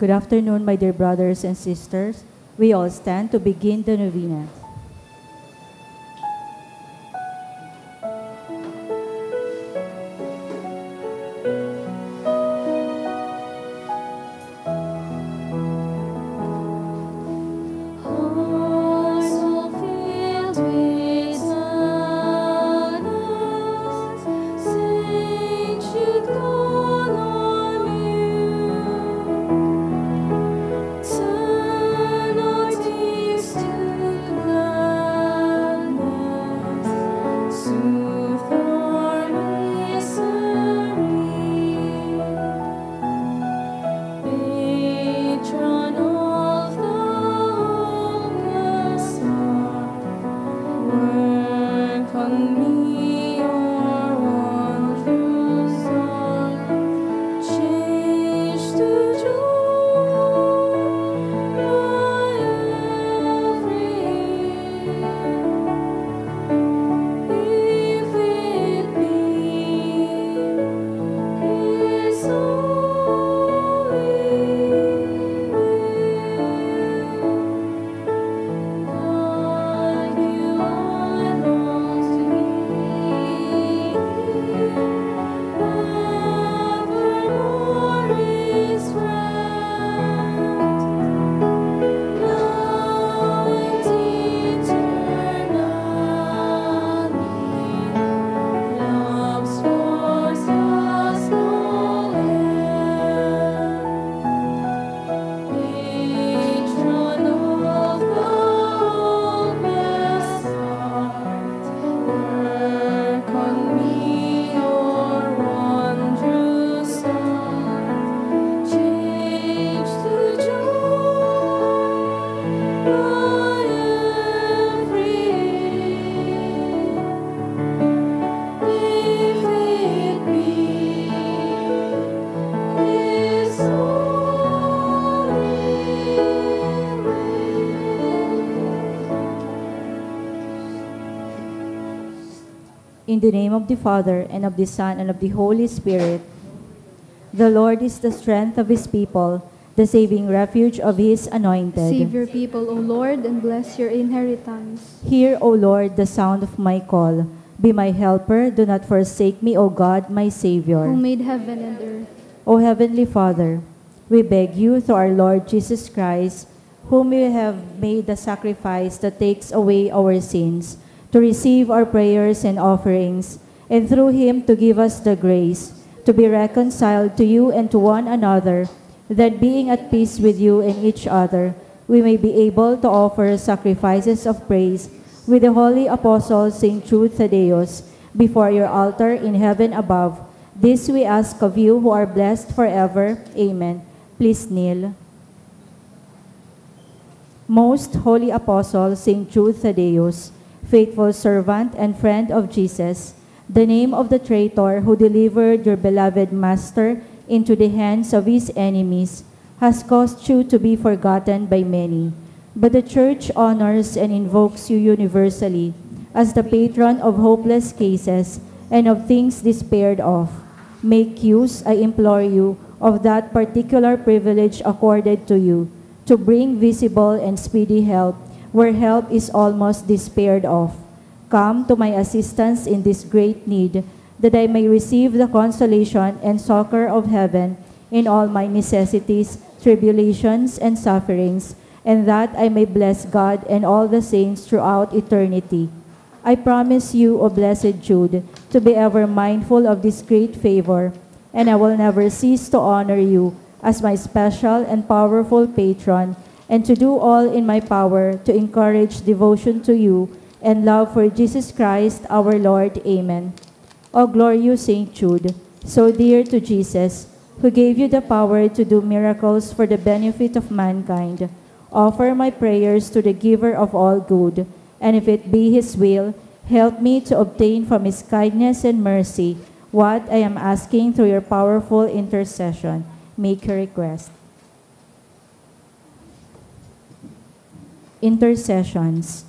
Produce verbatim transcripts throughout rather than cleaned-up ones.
Good afternoon, my dear brothers and sisters. We all stand to begin the novena. In the name of the Father, and of the Son, and of the Holy Spirit. The Lord is the strength of his people, the saving refuge of his anointed. Save your people, O Lord, and bless your inheritance. Hear, O Lord, the sound of my call. Be my helper, do not forsake me, O God, my Savior. Who made heaven and earth. O Heavenly Father, we beg you through our Lord Jesus Christ, whom you have made the sacrifice that takes away our sins, to receive our prayers and offerings, and through him to give us the grace to be reconciled to you and to one another, that being at peace with you and each other, we may be able to offer sacrifices of praise with the holy apostle Saint Jude Thaddeus before your altar in heaven above. This we ask of you who are blessed forever. Amen. Please kneel. Most Holy Apostle Saint Jude Thaddeus, faithful servant and friend of Jesus, the name of the traitor who delivered your beloved Master into the hands of his enemies has caused you to be forgotten by many. But the Church honors and invokes you universally as the patron of hopeless cases and of things despaired of. Make use, I implore you, of that particular privilege accorded to you to bring visible and speedy help where help is almost despaired of. Come to my assistance in this great need, that I may receive the consolation and succor of heaven in all my necessities, tribulations, and sufferings, and that I may bless God and all the saints throughout eternity. I promise you, O blessed Jude, to be ever mindful of this great favor, and I will never cease to honor you as my special and powerful patron, and to do all in my power to encourage devotion to you and love for Jesus Christ our Lord. Amen. O glorious Saint Jude, so dear to Jesus, who gave you the power to do miracles for the benefit of mankind, offer my prayers to the Giver of all good, and if it be His will, help me to obtain from His kindness and mercy what I am asking through your powerful intercession. Make your request. Intercessions.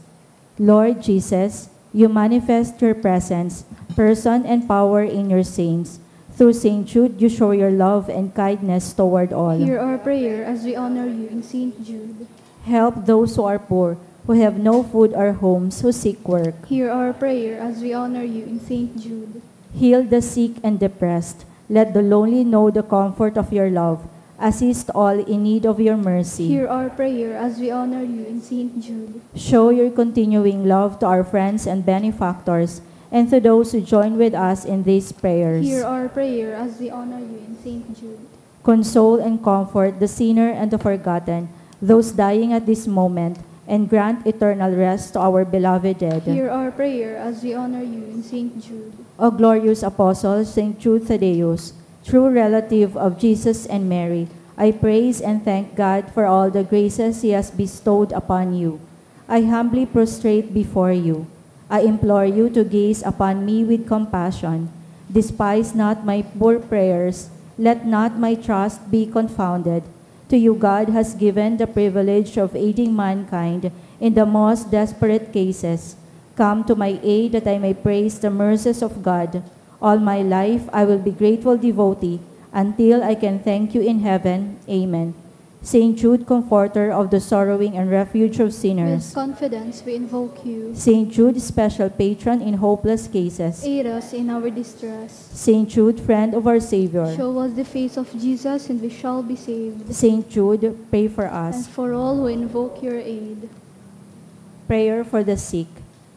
Lord Jesus, you manifest your presence, person, and power in your saints Through Saint Jude, you show your love and kindness toward all. Hear our prayer as we honor you in Saint Jude. Help those who are poor, who have no food or homes, who seek work. Hear our prayer as we honor you in Saint Jude. Heal the sick and depressed. Let the lonely know the comfort of your love. Assist all in need of your mercy. Hear our prayer as we honor you in Saint Jude. Show your continuing love to our friends and benefactors, and to those who join with us in these prayers. Hear our prayer as we honor you in Saint Jude. Console and comfort the sinner and the forgotten, those dying at this moment, and grant eternal rest to our beloved dead. Hear our prayer as we honor you in Saint Jude. O glorious Apostle, Saint Jude Thaddeus, true relative of Jesus and Mary, I praise and thank God for all the graces He has bestowed upon you. I humbly prostrate before you. I implore you to gaze upon me with compassion. Despise not my poor prayers. Let not my trust be confounded. To you God has given the privilege of aiding mankind in the most desperate cases. Come to my aid that I may praise the mercies of God. All my life I will be grateful devotee until I can thank you in heaven. Amen. Saint Jude, comforter of the sorrowing and refuge of With sinners. Confidence we invoke you. Saint Jude, special patron in hopeless cases. Aid us in our distress. Saint Jude, friend of our Savior. Show us the face of Jesus and we shall be saved. Saint Jude, pray for And us. For all who invoke your aid. Prayer for the sick.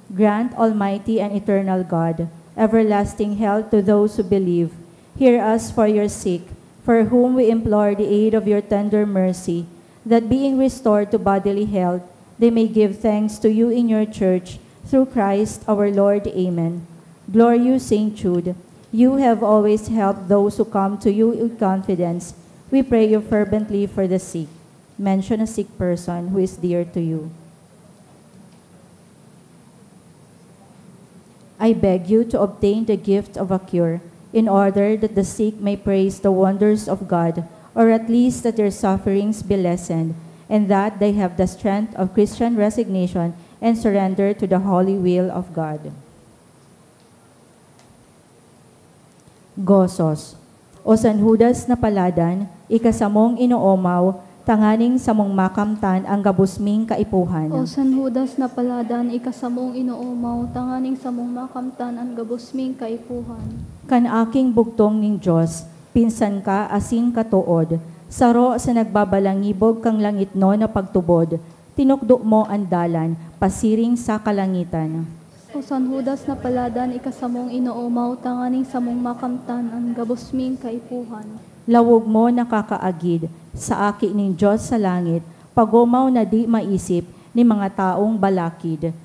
Grant, Almighty and eternal God, everlasting health to those who believe. Hear us for your sick, for whom we implore the aid of your tender mercy, that being restored to bodily health, they may give thanks to you in your church, through Christ our Lord. Amen. Glorious Saint Jude, you have always helped those who come to you with confidence. We pray you fervently for the sick. Mention a sick person who is dear to you. I beg you to obtain the gift of a cure, in order that the sick may praise the wonders of God, or at least that their sufferings be lessened, and that they have the strength of Christian resignation and surrender to the holy will of God. Gosos. O San Judas na paladan, ika samong inoomaw, tanganing samong makamtan an gabos ming kaipuhan. O San Judas na paladan, ika samong inoomaw, tanganing samong makamtan an gabos ming kaipuhan. Kan aking bugtong nin Dios, pinsan ka asin katood, saro sa nagbabalangibog kang langitnon na pagtubod, tinukdo mo an dalan pasiring sa kalangitan. O San Judas na paladan, ika samong inoomaw, tanganing samong makamtan an gabos ming kaipuhan. Lawog mo nakakaagid sa Aki nin Dios sa langit, pagomaw na di maisip ni mga taong balakid.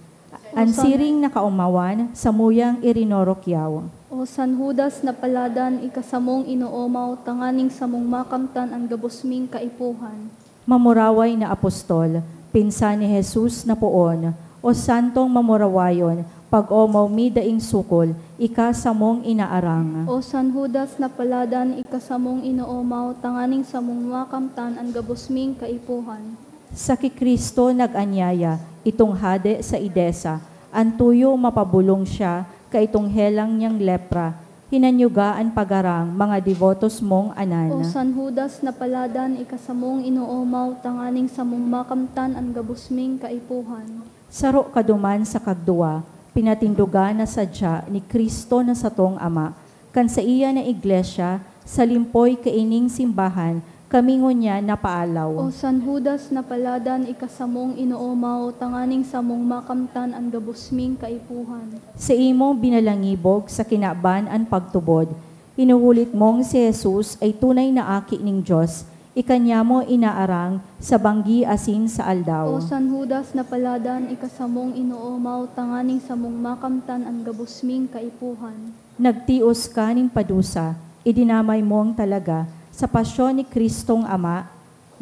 An siring na kaomawan, samuyang irinurukyaw. O San Judas na paladan, ika samong inoomaw, tanganing samong makamtan an gabos ming kaipuhan. Mamuraway na apostol, pinsan ni Jesus na poon, o santong mamurawayon, pag-omaw mi daing sukol, ika samong inaarang. O San Judas na paladan, ika samong inoomaw, tanganing samong makamtan an gabos ming kaipuhan. Sa ki Cristo nag-anyaya, itong hade sa Edesa, an tuyo mapabolong siya, kaitong helang niyang lepra, hinanyuga an pagarang mga debotos mong anan. O San Judas na paladan, ika samong inoomaw, tanganing samong makamtan an gabos ming kaipuhan. Saro ka duman sa kagduwa, pinatindogan na sadya ni Cristo na satong Ama, kan saiya na iglesia, sa limpoy kaining simbahan, kami ngunyan napaalaw. O San Judas na paladan, ika samong inoomaw, tanganing samong makamtan an gabos ming kaipuhan. Sa imo binalangibog sa kinaban an pagtubod, hinuhulit mong si Jesus ay tunay na Aki ning Dios, ika niya mo inaarang sa banggi asin sa aldaw. O San Judas na paladan, ika samong inoomaw, tanganing samong makamtan an gabos ming kaipuhan. Nagtios ka nin padusa, idinamay mong talaga sa pasyon ni Cristong Ama,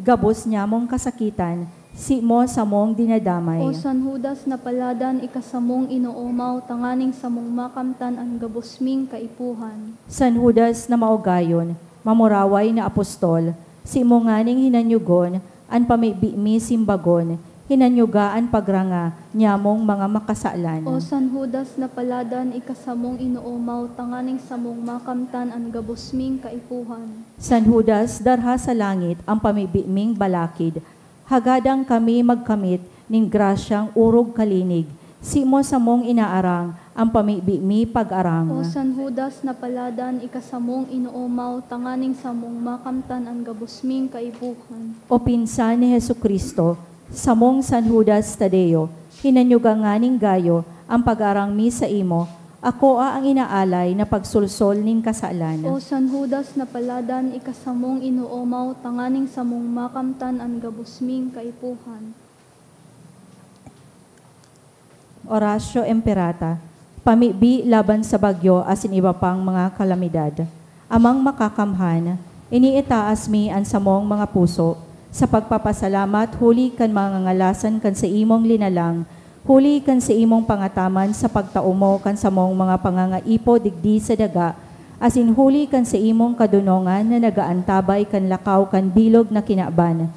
gabos niya mong kasakitan, si mo samong dinadamay. O San Judas na paladan, ika samong inoomaw, tanganing samong makamtan an gabos ming kaipuhan. San Judas na maugayon, mamuraway na apostol, si mo nganing hinanyugon an pamibi mi simbagon, Hinanyuga an pagranga nyamong mga makasalan. O San Judas na paladan, ika samong inoomaw tanganing samong makamtan an gabos ming kaipuhan. San Judas, darha sa langit an pamibi ming balakid, hagadan kami magkamit nin grasyang orog kalinig, simo samong inaarang an pamibi mi pag-arang. O San Judas na paladan, ika samong inoomaw tanganing samong makamtan an gabos ming kaipuhan. O pinsan ni Jesu-Cristo, samong San Judas Tadeo, hinanyuga nganing gayo an pag-arang mi saimo, akoa ang inaalay na pagsolsol nin kasalan. O San Judas na paladan, ika samong inoomaw tanganing samong makamtan an gabos ming kaipuhan. Oratio Imperata, pamibi laban sa bagyo asin iba pang mga kalamidad. Amang Makakamhan, iniitaas mi an samong mga puso sa pagpapasalamat huli kan mga ngangalasan kan saimong linalang, huli kan saimong pangataman sa pagtaomo kan samong mga pangangaipo digdi sa daga, asin huli kan saimong kadonongan na nagaantabay kan lakaw kan bilog na kinaban.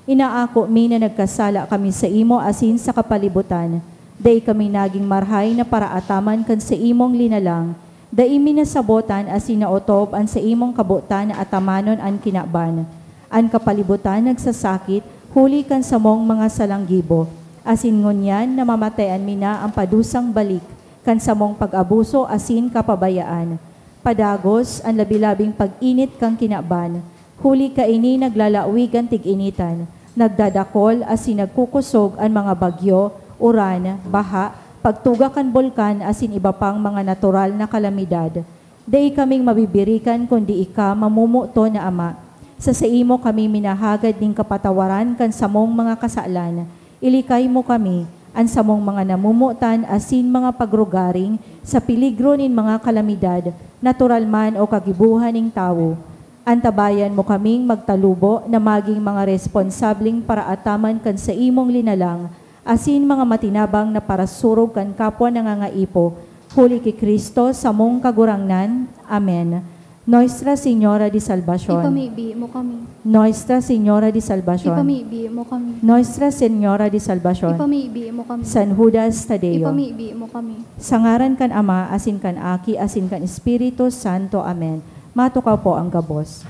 Inaako mi na nagkasala kami saimo asin sa kapalibutan. Dai kami nagin marhay na paraataman kan saimong linalang. Dai mi nasabotan asin naotob an saimong kabotan na atamanon an kinaban. An kapalibutan nagsasakit huli kan samong mga salang gibo, asin ngunyan namamatayan mi na an padusang balik kan samong pag-abuso asin kapabayaan. Padagos an labi-labing pag-init kan kinaban, huli kaini naglalaog an tig-initan, nagdadakol asin nagkukosog an mga bagyo, uran, baha, pagtuga kan bulkan asin iba pang mga natural na kalamidad. Dai kaming mabibirikan kundi ika, mamomoton na Ama. Sa saimo kami minahagad nin kapatawaran kan samong mga kasalan. Ilikay mo kami, an samong mga namomotan asin mga pagrugaring sa peligro nin mga kalamidad, natural man o kagibohan nin tawo. Antabayan mo kaming magtalubo na magin mga responsableng paraataman kan saimong linalang asin mga matinabang na parasurog kan kapwa nangangaipo, huli ki Cristo, samong Kagurangnan. Amen. Nuestra Señora de Salvacion. Ipamibi mo kami. Nuestra Señora de Salvacion. Ipamibi mo kami. Nuestra Señora de Salvacion. Ipamibi mo kami. San Judas Tadeo. Ipamibi mo kami. Sa ngaran kan Ama, asin kan Aki, asin kan Espiritu Santo. Amen. Matukaw po ang gabos.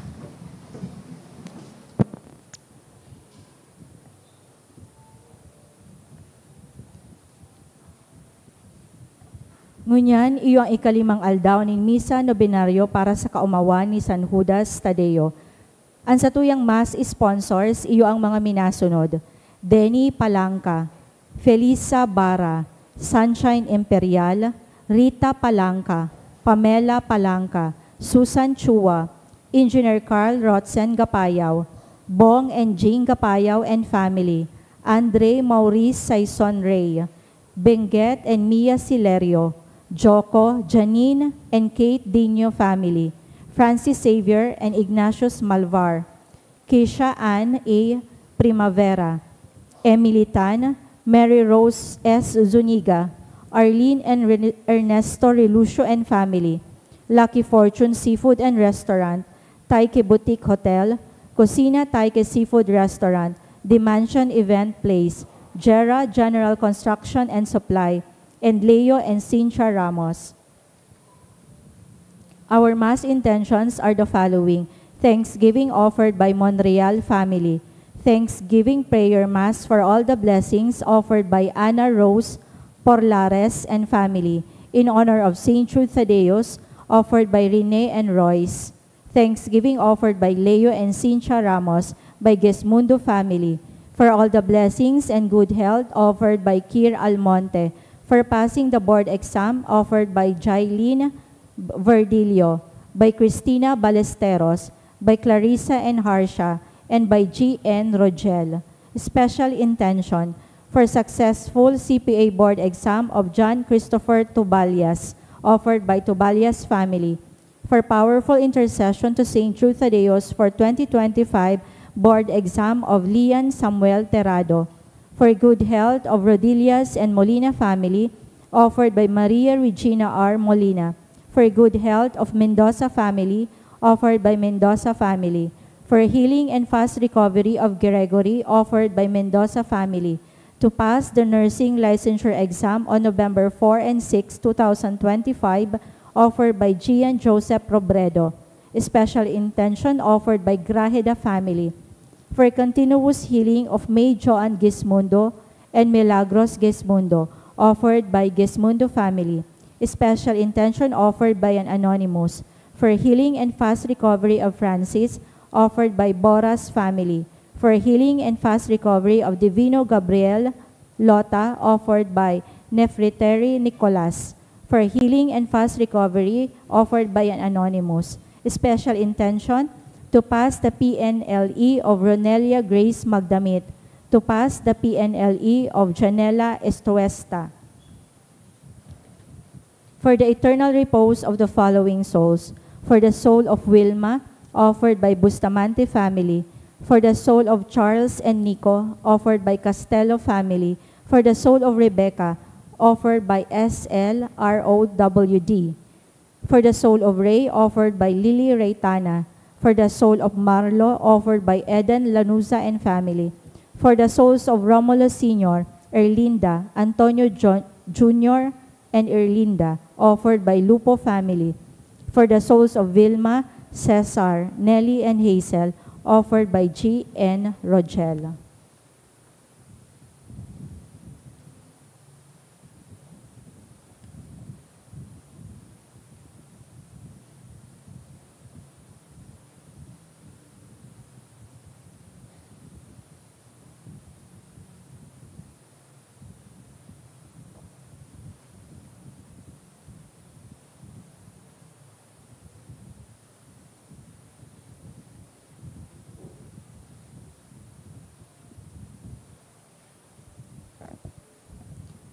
Ngunyan, iyo ang ikalimang aldaw nin Misa Nobenaryo para sa kaomawan ni San Judas Tadeo. An satuyang Mass sponsors iyo ang mga minasunod: Denny Palanca, Felisa Bara, Sunshine Imperial, Rita Palanca, Pamela Palanca, Susan Chua, Engineer Carl Rotzen Gapayaw, Bong and Jing Gapayaw and family, Andre Maurice Saison Rey, Benguet and Mia Silerio, Joko, Janine, and Kate Dino family, Francis Xavier and Ignatius Malvar, Keisha Ann A. Primavera, Emily Tan, Mary Rose S. Zuniga, Arlene and Rene-, Ernesto Relucio and family, Lucky Fortune Seafood and Restaurant, Taiki Boutique Hotel, Cocina Taiki Seafood Restaurant, The Mansion Event Place, Jera General Construction and Supply, and Leo and Cynthia Ramos. Our Mass intentions are the following: Thanksgiving offered by Monreal family. Thanksgiving prayer Mass for all the blessings offered by Ana Rose Porlares and family in honor of Saint Jude Thaddeus, offered by Rene and Royce. Thanksgiving offered by Leo and Cynthia Ramos by Gesmundo family. For all the blessings and good health offered by Kir Almonte. For passing the board exam offered by Jailin Verdillo, by Christina Ballesteros, by Clarissa and Harsha, and by G N Rogel. Special intention for successful C P A board exam of John Christopher Tuballas, offered by Tuballas family. For powerful intercession to Saint Jude Thaddeus for twenty twenty-five board exam of Lian Samuel Terrado. For good health of Rodillas and Molina family, offered by Maria Regina R. Molina. For good health of Mendoza family, offered by Mendoza family. For healing and fast recovery of Gregory, offered by Mendoza family. to pass the nursing licensure exam on November four and six, two thousand twenty-five, offered by Gian Joseph Robredo. Special intention offered by Grajeda family. For continuous healing of May Joan Gismundo and Milagros Gismundo, offered by Gismundo family. Special intention offered by an anonymous. For healing and fast recovery of Francis, offered by Boras family. For healing and fast recovery of Divino Gabriel Lota, offered by Nephriteri Nicolas. For healing and fast recovery, offered by an anonymous. Special intention, to pass the P N L E of Ronelia Grace Magdamit, to pass the P N L E of Janela Estuesta. For the eternal repose of the following souls, for the soul of Wilma, offered by Bustamante family, for the soul of Charles and Nico, offered by Castello family, for the soul of Rebecca, offered by S L R O W D, for the soul of Ray, offered by Lily Reytana, for the soul of Marlo, offered by Eden Lanuza and family, for the souls of Romulo Senior, Erlinda, Antonio Jo-, Junior, and Erlinda, offered by Lupo family, for the souls of Vilma, Cesar, Nelly, and Hazel, offered by G N Rogel.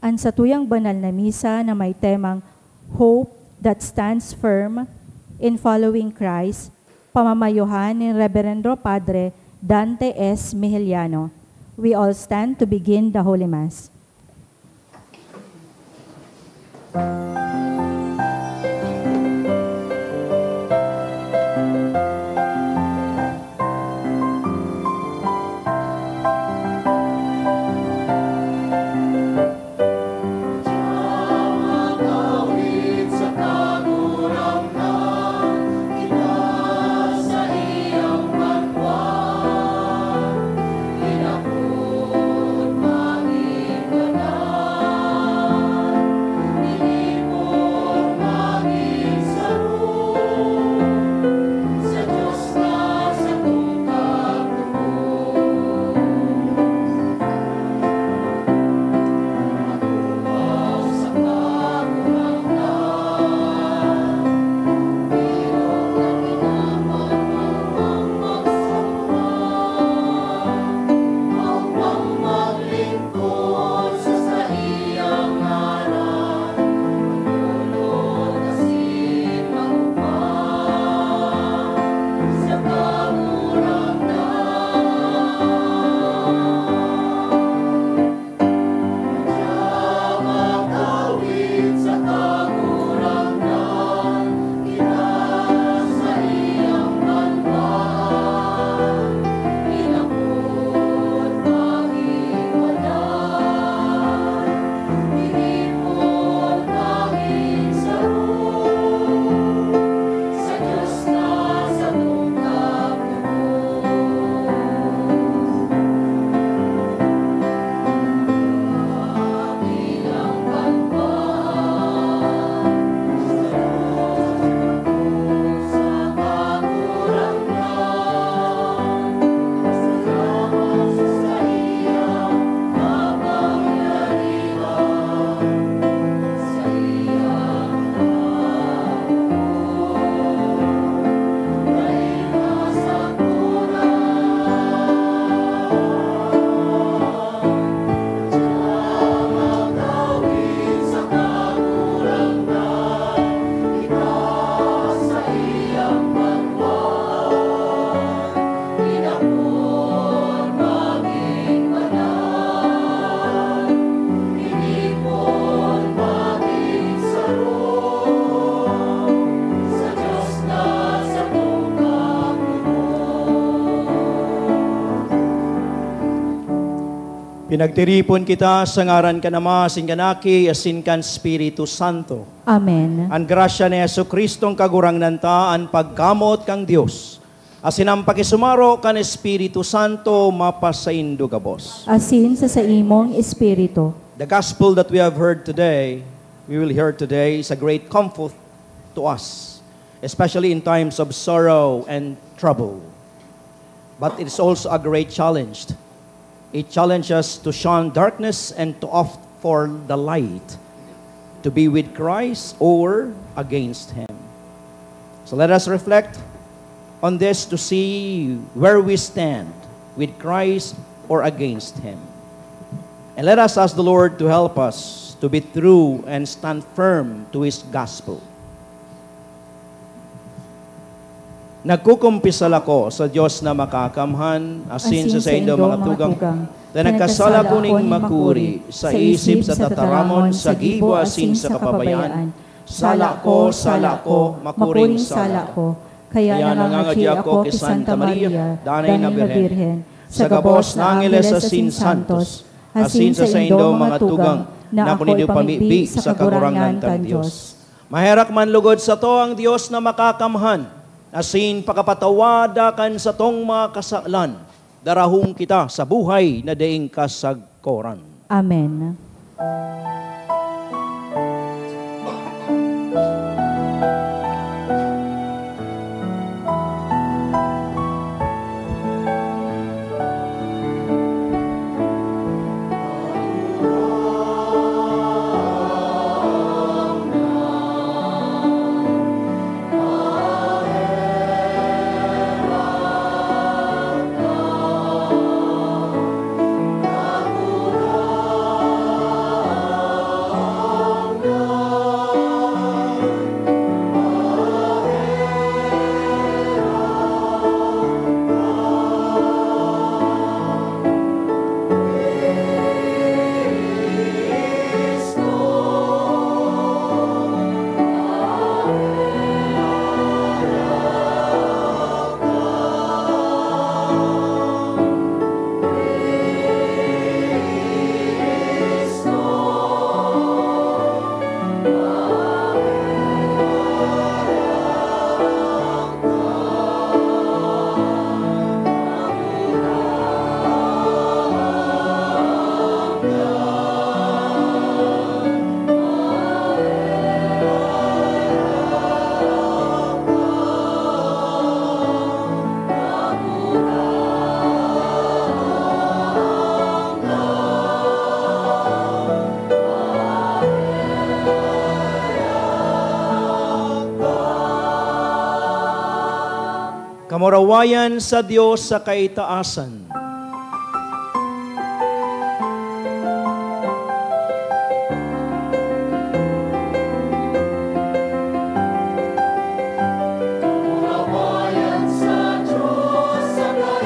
An satuyang banal na misa na may temang Hope That Stands Firm in Following Christ, pamamayohan ni Reberendo Padre Dante S. Mejeliano. We all stand to begin the Holy Mass. Pinagtiripon kita sa ngaran kan Ama, asin kan Aki, asin kan Espiritu Santo. Amen. An grasya ni Jesu-Cristong Kagurangnan ta, an pagkamoot kan Dios, asin an pakisumaro kan Espiritu Santo mapasaindo gabos. Asin sa saimong espiritu. The gospel that we have heard today, we will hear today, is a great comfort to us, especially in times of sorrow and trouble. But it is also a great challenge. It challenges us to shun darkness and to opt for the light, to be with Christ or against Him. So let us reflect on this to see where we stand, with Christ or against Him. And let us ask the Lord to help us to be true and stand firm to His gospel. Nagkukumpisal ako sa Dios na makakamhan, asin sa saindo mga tugang, ta nagkasala ko nin makuri, sa isip, sa tataramon, sa gibo, asin sa kapabayaan. Sala ko, sala ko, makuring sala ko. Kaya nangangadya ako ki Santa Maria, danay na Birhen, sa gabos na angeles asin santos, asin sa saindo mga tugang, na ako nindo pamibi sa Kagurangnan kan Dios. Maherak man lugod sato ang Dios na makakamhan, asin pakapatawada kan satong mga kasalan, darahon kita sa buhay na daing kasagkoran. Amen. Kamurawayan sa Dios sa kaitaasan. Kamurawayan sa Dios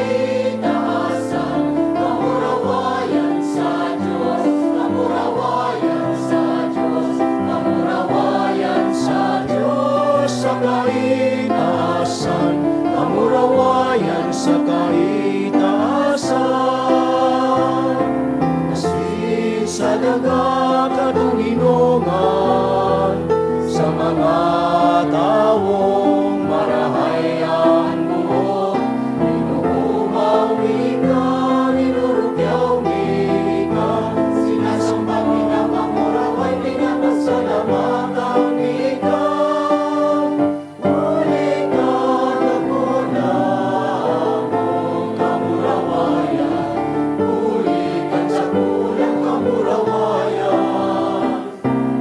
sa kaitaasan. Kamurawayan sa Dios, kamurawayan sa Dios, kamurawayan sa Dios sa kaitaasan, kamurawayan sa kaitaasan. Asin sa daga katoninongan, sa mga tawong marahay an buot, Ginoo, mawi ka, rinurukyaw mi ka, sinasamba, pinapanguraway, pinapasalamatan mi ka. Huli ka dakula, among kamurawayan, huli kan sakulang kamurawayan.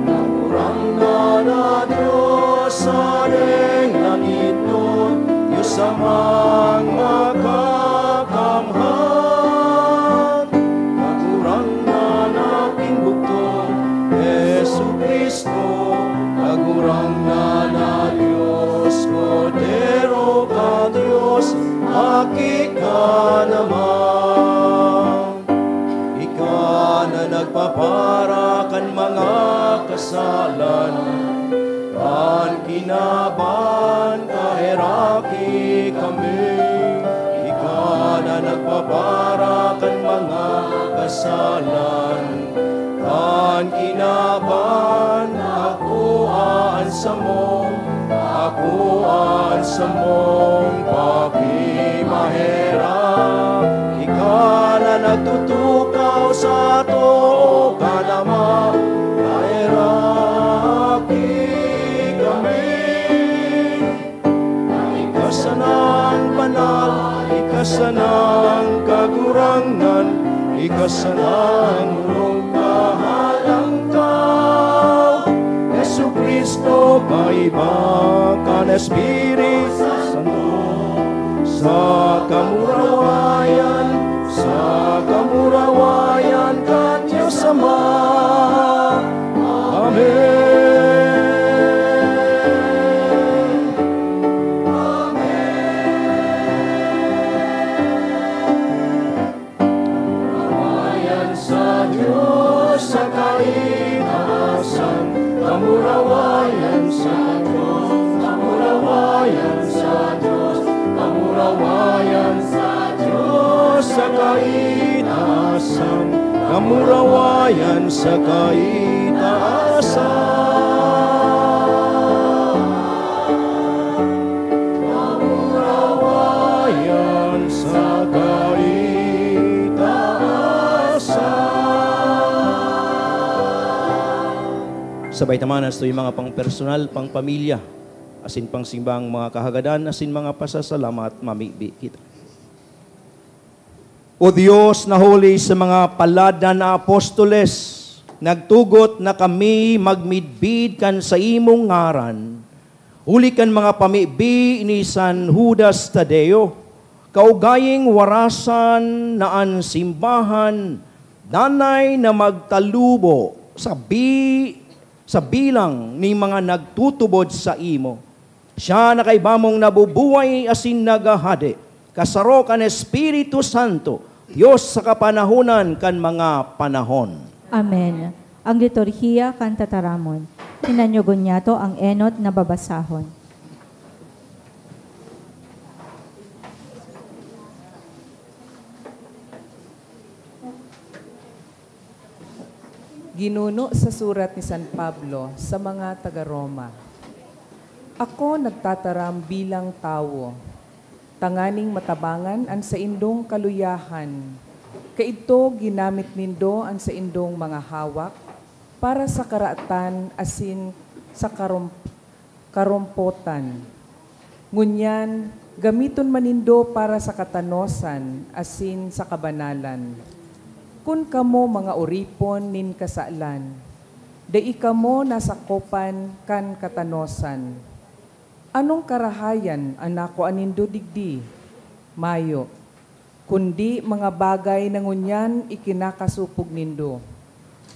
Kagurangnan na Dios, Hadeng langitnon, Dios Amang makakamhan. Kagurangnan na kin bugtong, Jesu-Cristo, Kagurangnan na Dios, Kordero kan Dios, Aki kan Ama. Ika na nagpapara kan mga kasalan, kan kinaban, kaheraki kami. Ika na nagpapara kan mga Salan kan kinaban, akoa an samong, akoa an samong pakimaherak. Ika na nagtutukaw sa too kan Ama, maheraki kami. Ika sana an banal, ika sana an kagurangnan, ika sana an orog kahalangkaw. Jesu-Cristo, kaiba kan Espiritu Santo, sa kamurawayan, sa kamurawayan kan Dios Ama. Amen. Kamurawayan sa Dios sa kaitaasan, kamurawayan sa Dios, kamurawayan sa Dios, kamurawayan sa Dios sa kaitaasan, kamurawayan sa kaitaasan. Kamurawayan sa kaitaasan. Sabay ta man, astoy mga pang-personal, pang-pamilya, asin pang-simbang mga kahagadan, asin mga pasasalamat, mamibi kita. O Dios na huli sa mga paladan na apostoles, nagtugot na kami magmidbid kan saimong ngaran, huli kan mga pamibi ni San Judas Tadeo, kaugaying warasan na an simbahan danay na magtalubo sa bi-, sa bilang nin mga nagtutubod saimo. Siya na kaiba mong nabubuhay asin naghahade, kasaro kan Espiritu Santo, Dios sa kapanahonan kan mga panahon. Amen. Ang liturhiya kan tataramon. Tingnan niyo ngunyan an enot na babasahon. Ginuno sa surat ni San Pablo sa mga taga Roma. Ako nagtataram bilang tawo, tanganing matabangan an saindong kaluyahan. Kaidto ginamit nindo an saindong mga hawak para sa karatan asin sa karom-, karompotan. Ngunyan, gamiton man nindo para sa katanosan asin sa kabanalan. Kun kamo mga oripon nin kasalan, dai kamo nasakopan kan katanosan. Anong karahayan an nakua nindo digdi? Mayo. Kundi mga bagay na ngunyan ikinakasopog nindo.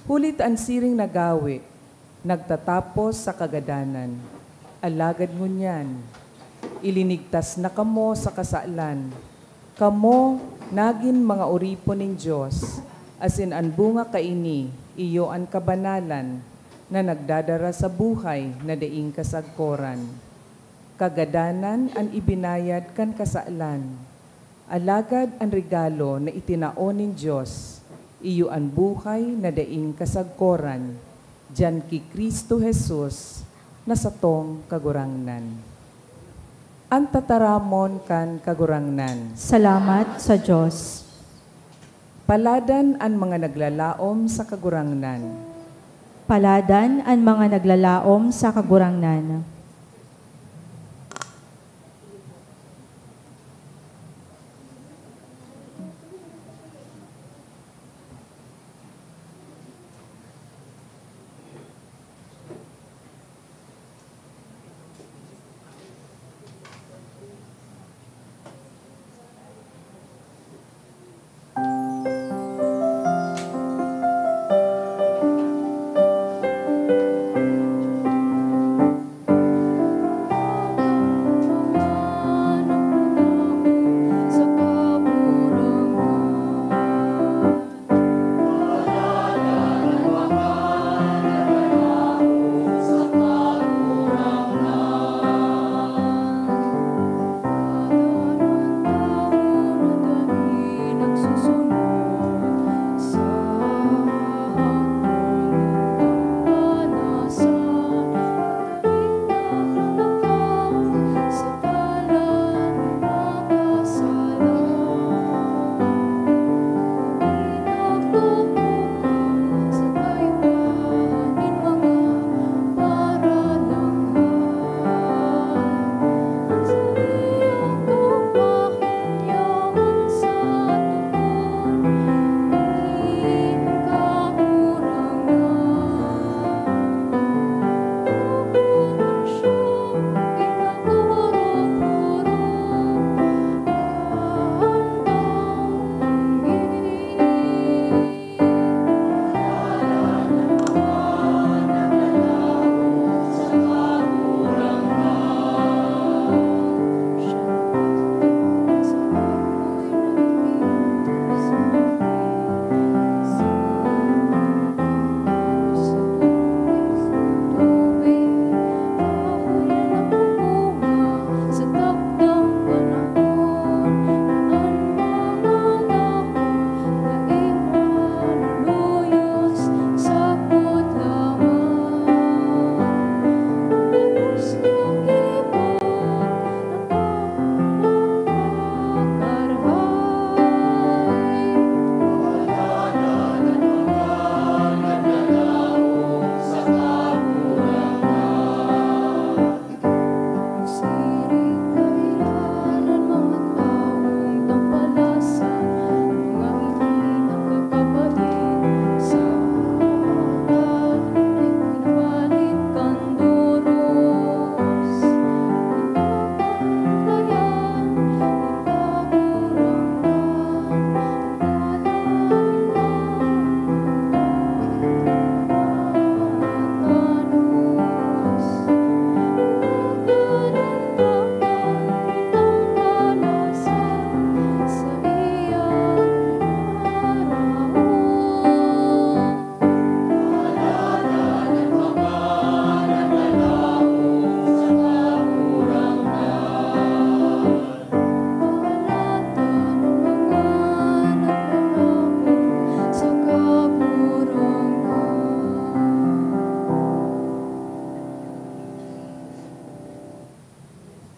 Huli ta an siring na gawe nagtatapos sa kagadanan. Alagad ngunyan, ilinigtas na kamo sa kasalan. Kamo nagin mga oripon nin Dios, asin an bunga kaini iyo an kabanalan na nagdadara sa buhay na daing kasagkoran. Kagadanan an ibinayad kan kasalan. Alagad an regalo na itinao nin Dios, iyo an buhay na daing kasagkoran, diyan ki Cristo Jesus na satong Kagurangnan. An tataramon kan Kagurangnan. Salamat sa Dios. Paladan an mga naglalaom sa Kagurangnan. Paladan an mga naglalaom sa Kagurangnan.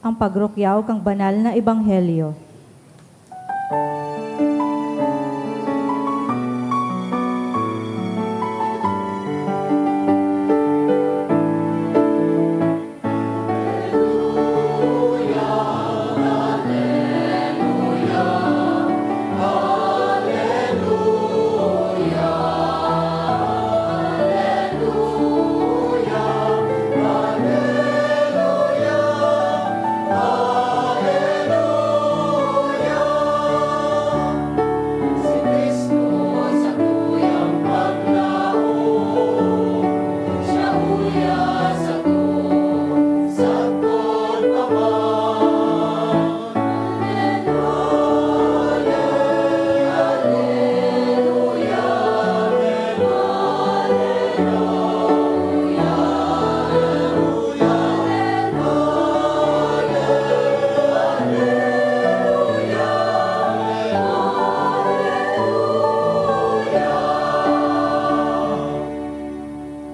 Ang pagrukyaw kan banal na ebanghelyo.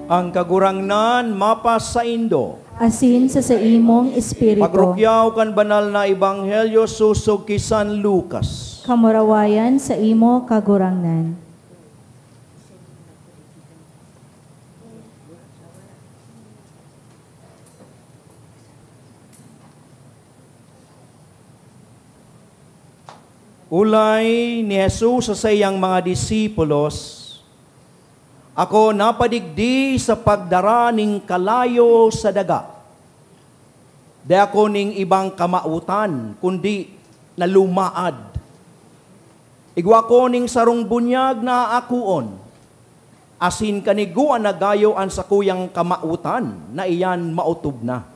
Ang Kagurangnan mapasaindo. Asin sa saimong espiritu. Pagrukyaw kan banal na ebanghelyo sosog ki San Lucas. Kamurawayan saimo, Kagurangnan. Olay ni Jesus sa saiyang mga disipulos, "Ako napadigdi sa pagdara nin kalayo sa daga. Dai ako nin ibang kamawotan, kundi nalumaad. Igwa ko nin sarong bunyag na aakoon, asin kanigoan na gayo an sakuyang kamawotan na iyan maotob na."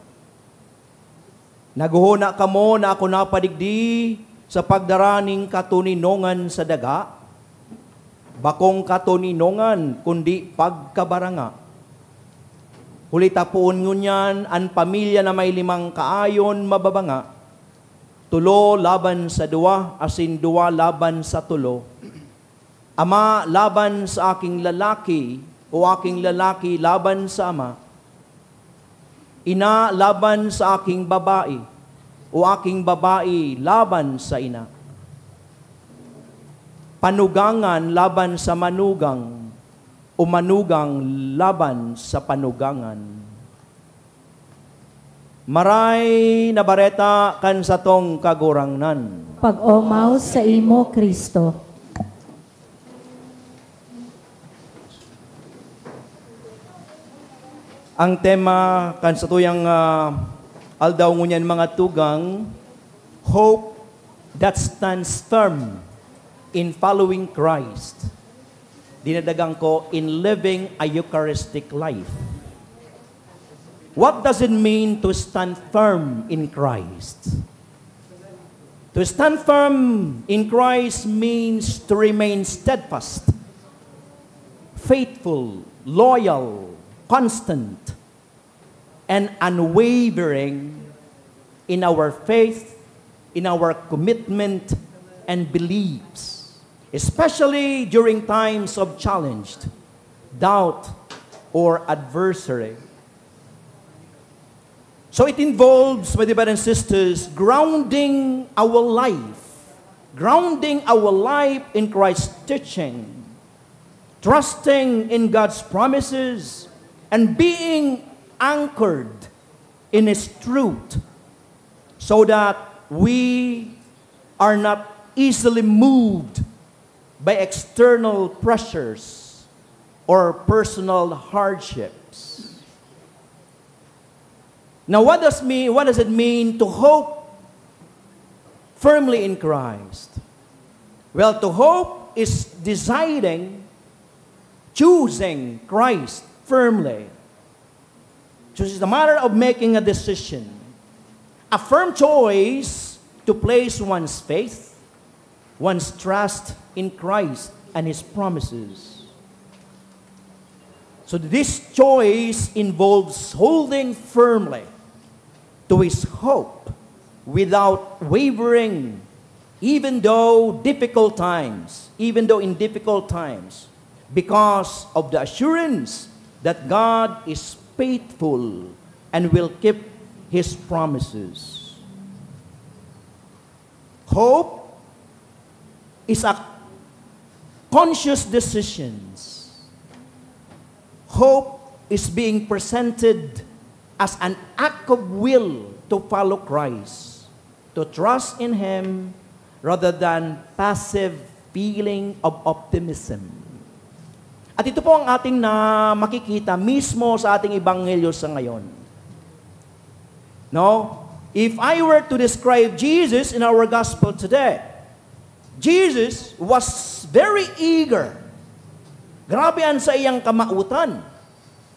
Naghohona kamo na ako napadigdi sa pagdara nin katoninongan sa daga? Bakong katoninongan, kundi pagkabaranga. Huli ta poon ngunyan, an pamilya na may limang kaayon mababanga, tolo laban sa duwa, asin duwa laban sa tolo. Ama laban sa aking lalaki, o aking lalaki laban sa ama, ina laban sa aking babae, o aking babae laban sa ina, panugangan laban sa manugang, o manugang laban sa panugangan. Maray na Bareta kan satong Kagurangnan. Pag-omaw saimo, Cristo. Ang tema kan satuyang, ah, aldaw ngunyan, mga tugang, hope that stands firm in following Christ. Dinadagang ko, in living a Eucharistic life. What does it mean to stand firm in Christ? To stand firm in Christ means to remain steadfast, faithful, loyal, constant, and unwavering in our faith, in our commitment and beliefs, especially during times of challenge, doubt, or adversary. So it involves, my dear brothers and sisters, grounding our life, grounding our life in Christ's teaching, trusting in God's promises, and being anchored in His truth, so that we are not easily moved by external pressures or personal hardships. Now, what does mean, what does it mean to hope firmly in Christ? Well, to hope is deciding, choosing Christ firmly. So it's a matter of making a decision, a firm choice to place one's faith, one's trust in Christ and His promises. So this choice involves holding firmly to His hope without wavering, even though difficult times, even though in difficult times, because of the assurance that God is faithful and will keep His promises. Hope is a conscious decisions. Hope is being presented as an act of will to follow Christ, to trust in Him, rather than passive feeling of optimism. At ito po ang ating na makikita mismo sa ating ebanghelyo sa ngayon. No? If I were to describe Jesus in our gospel today, Jesus was very eager. Grabe an saiyang kamautan.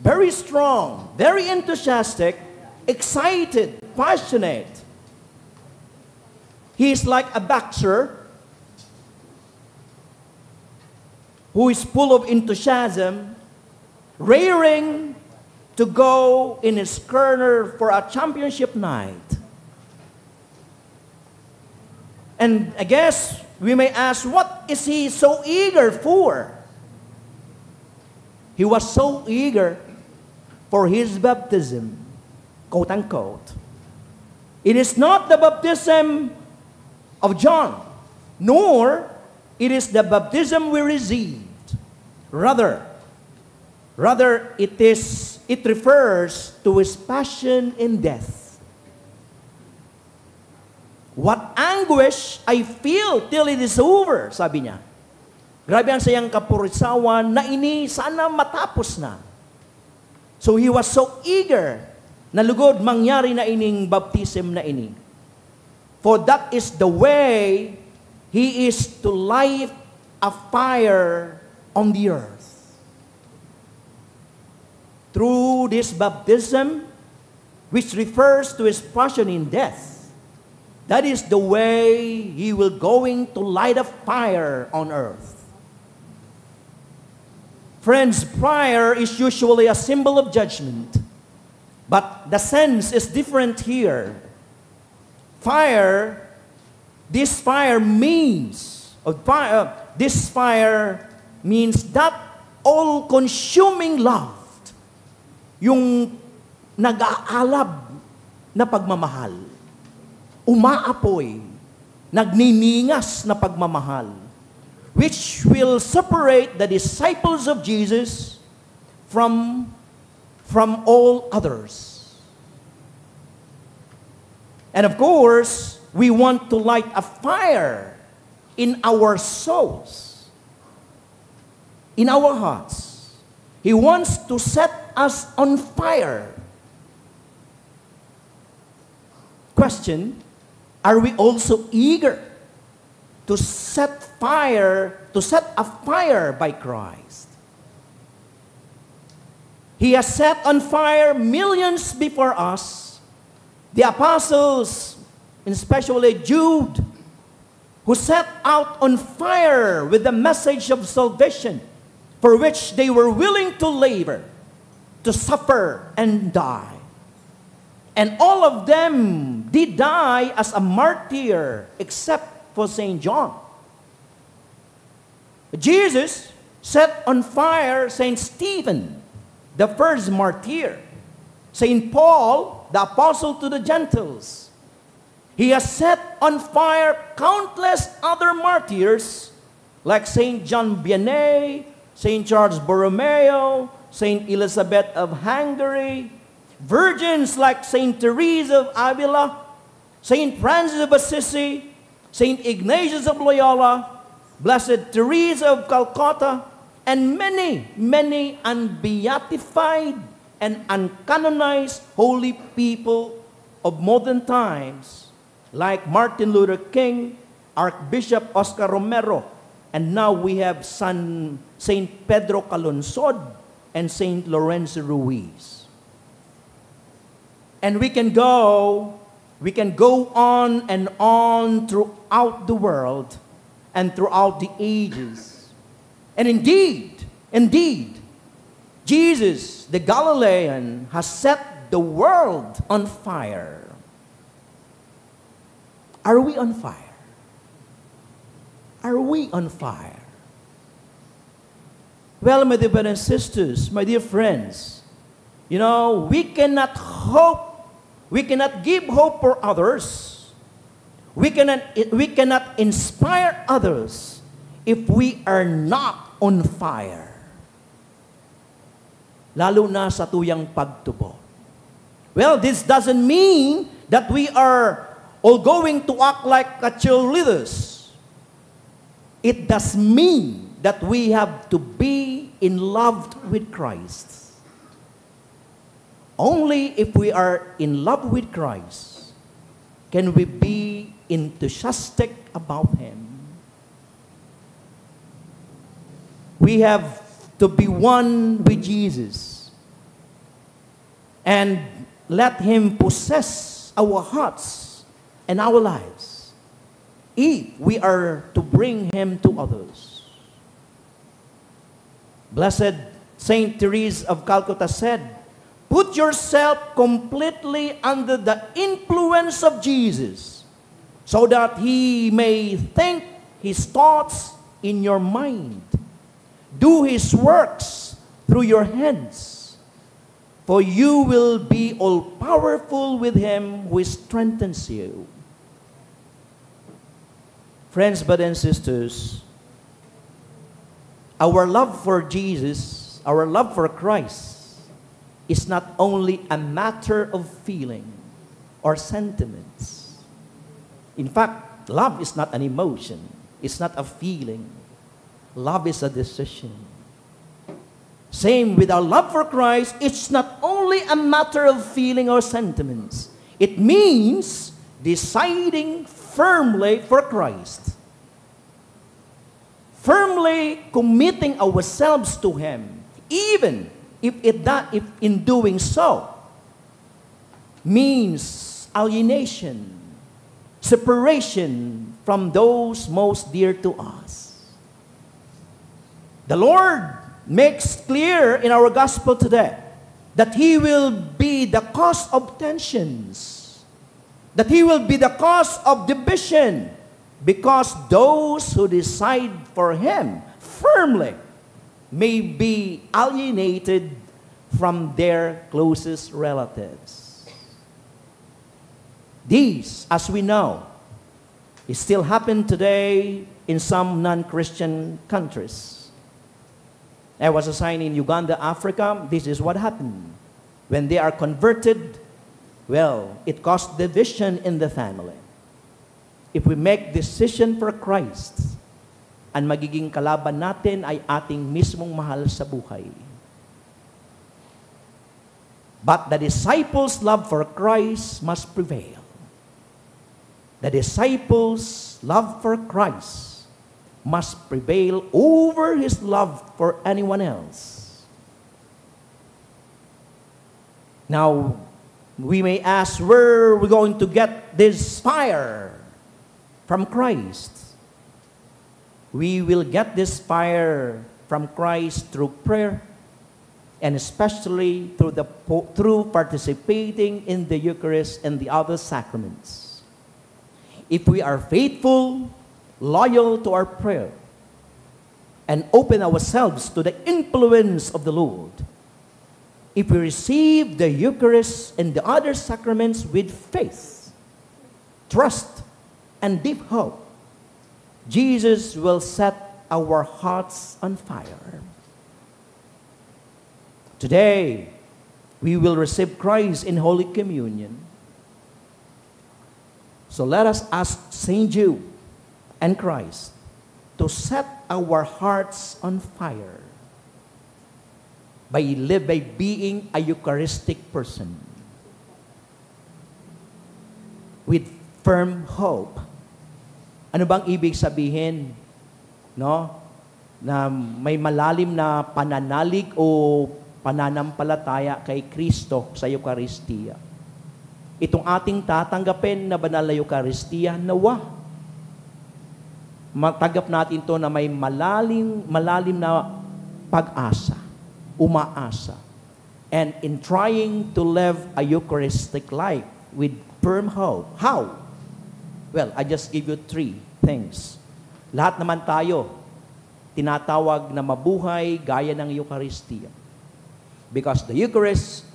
Very strong, very enthusiastic, excited, passionate. He is like a boxer who is full of enthusiasm, raring to go in his corner for a championship night. And I guess we may ask, what is he so eager for? He was so eager for his baptism, quote unquote. It is not the baptism of John, nor it is the baptism we received. Rather, rather it is it refers to his passion in death. "What anguish I feel till it is over," sabi niya. Grabe ang sayang kapurisawan na ini sana matapos na. So he was so eager na lugod mangyari na ining baptism na ini. For that is the way he is to light a fire on the earth. Through this baptism, which refers to his passion in death, that is the way he will going to light a fire on earth. Friends, fire is usually a symbol of judgment, but the sense is different here. Fire, this fire means, or fire, this fire means that all-consuming love, yung nag-aalab na pagmamahal, umaapoy, nagniningas na pagmamahal, which will separate the disciples of Jesus from, from all others. And of course, we want to light a fire in our souls, in our hearts. He wants to set us on fire. Question, are we also eager to set fire, to set a fire by Christ? He has set on fire millions before us, the apostles, and especially Jude, who set out on fire with the message of salvation, for which they were willing to labor, to suffer, and die. And all of them did die as a martyr, except for Saint John. Jesus set on fire Saint Stephen, the first martyr, Saint Paul, the apostle to the Gentiles. He has set on fire countless other martyrs like Saint John Vianney, Saint Charles Borromeo, Saint Elizabeth of Hungary, virgins like Saint Teresa of Avila, Saint Francis of Assisi, Saint Ignatius of Loyola, Blessed Teresa of Calcutta, and many, many unbeatified and uncanonized holy people of modern times, like Martin Luther King, Archbishop Oscar Romero, and now we have San, Saint Pedro Calungsod and Saint Lorenzo Ruiz. And we can go, we can go on and on throughout the world and throughout the ages. And indeed, indeed, Jesus, the Galilean, has set the world on fire. Are we on fire? Are we on fire? Well, my dear brothers and sisters, my dear friends, you know, we cannot hope, we cannot give hope for others We cannot, we cannot inspire others if we are not on fire. Lalo na sa tuyang pagtubod. Well, this doesn't mean that we are all going to act like a cheerleaders. It does mean that we have to be in love with Christ. Only if we are in love with Christ can we be enthusiastic about Him. We have to be one with Jesus and let Him possess our hearts and our lives if we are to bring Him to others. Blessed Saint Therese of Calcutta said, "Put yourself completely under the influence of Jesus so that He may think His thoughts in your mind, do His works through your hands, for you will be all powerful with Him who strengthens you." Friends, brothers and sisters, our love for Jesus, our love for Christ, is not only a matter of feeling or sentiments. In fact, love is not an emotion. It's not a feeling. Love is a decision. Same with our love for Christ, it's not only a matter of feeling or sentiments. It means deciding firmly for Christ. Firmly committing ourselves to Him, even if it da-, if in doing so means alienation, separation from those most dear to us. The Lord makes clear in our gospel today that He will be the cause of tensions, that He will be the cause of division, because those who decide for Him firmly may be alienated from their closest relatives. These, as we know, it still happen today in some non-Christian countries. I was assigned in Uganda, Africa. This is what happened. When they are converted, well, it caused division in the family. If we make decision for Christ, ang magiging kalaban natin ay ating mismong mahal sa buhay. But the disciples' love for Christ must prevail. The disciples' love for Christ must prevail over his love for anyone else. Now, we may ask, where are we going to get this fire from Christ? We will get this fire from Christ through prayer, and especially through the po-, through participating in the Eucharist and the other sacraments. If we are faithful, loyal to our prayer, and open ourselves to the influence of the Lord, if we receive the Eucharist and the other sacraments with faith, trust, and deep hope, Jesus will set our hearts on fire. Today, we will receive Christ in Holy Communion. So let us ask Saint Jude and Christ to set our hearts on fire by live, by being a Eucharistic person with firm hope. Ano bang ibig sabihin, no? Na may malalim na pananalig o pananampalataya kay Kristo sa Eukaristia. Itong ating tatanggapin na banal na Eukaristia, nawa, matanggap natin to na may malalim, malalim na pag-asa, umaasa, and in trying to live a Eucharistic life with firm hope. How? Well, I just give you three things. Lahat naman tayo tinatawag na mabuhay gaya ng Eucharistia. Because the Eucharist,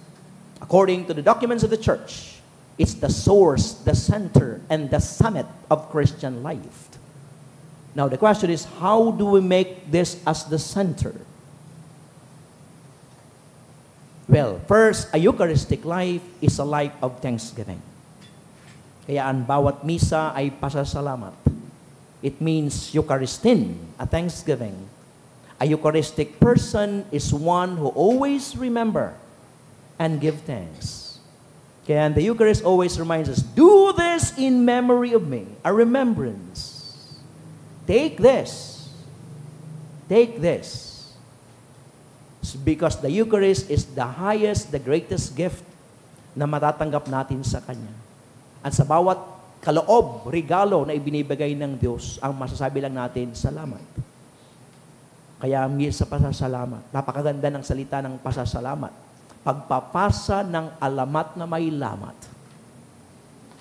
according to the documents of the Church, It's the source, the center, and the summit of Christian life. Now, the question is, how do we make this as the center? Well, first, a Eucharistic life is a life of thanksgiving. Kaya ang bawat misa ay pasasalamat. It means Eucharistin, a thanksgiving. A Eucharistic person is one who always remember and give thanks. Kaya the Eucharist always reminds us, "Do this in memory of me," a remembrance. Take this. Take this. Because the Eucharist is the highest, the greatest gift na matatanggap natin sa Kanya. At sa bawat kaloob, regalo na ibinibigay ng Diyos, ang masasabi lang natin, "Salamat." Kaya ang misa, pasasalamat. Napakaganda ng salita ng pasasalamat. Pagpapasa ng alamat na may lamat.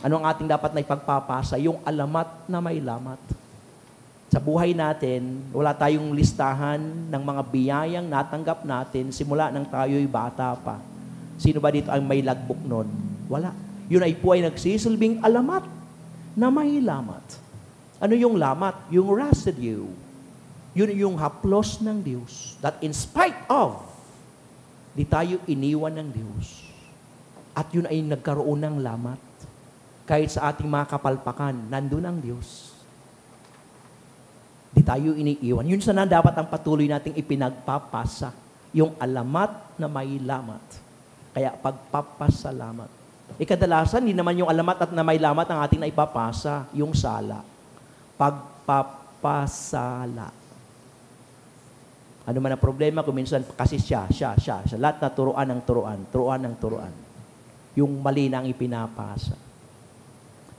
Ano ang ating dapat na ipagpapasa? Yung alamat na may lamat. Sa buhay natin, wala tayong listahan ng mga biyayang natanggap natin simula nang tayo'y bata pa. Sino ba dito ang may logbook nun? Wala. Yun ay po ay nagsisilbing alamat na may lamat. Ano yung lamat? Yung residue. Yun yung haplos ng Diyos. That in spite of, di tayo iniwan ng Diyos. At yun ay nagkaroon ng lamat. Kahit sa ating mga kapalpakan, nandun ang Diyos. Di tayo iniiwan. Yun sana dapat ang patuloy nating ipinagpapasa, yung alamat na may lamat. Kaya pagpapasalamat. Eh, kadalasan, di naman yung alamat at na may lamat ang ating naipapasa, yung sala. Pagpapasala. Ano man ang problema ko, minsan kasi siya, siya, siya, siya. Lahat na turuan ang turuan, turuan ang turuan. Yung mali na ang ipinapasa.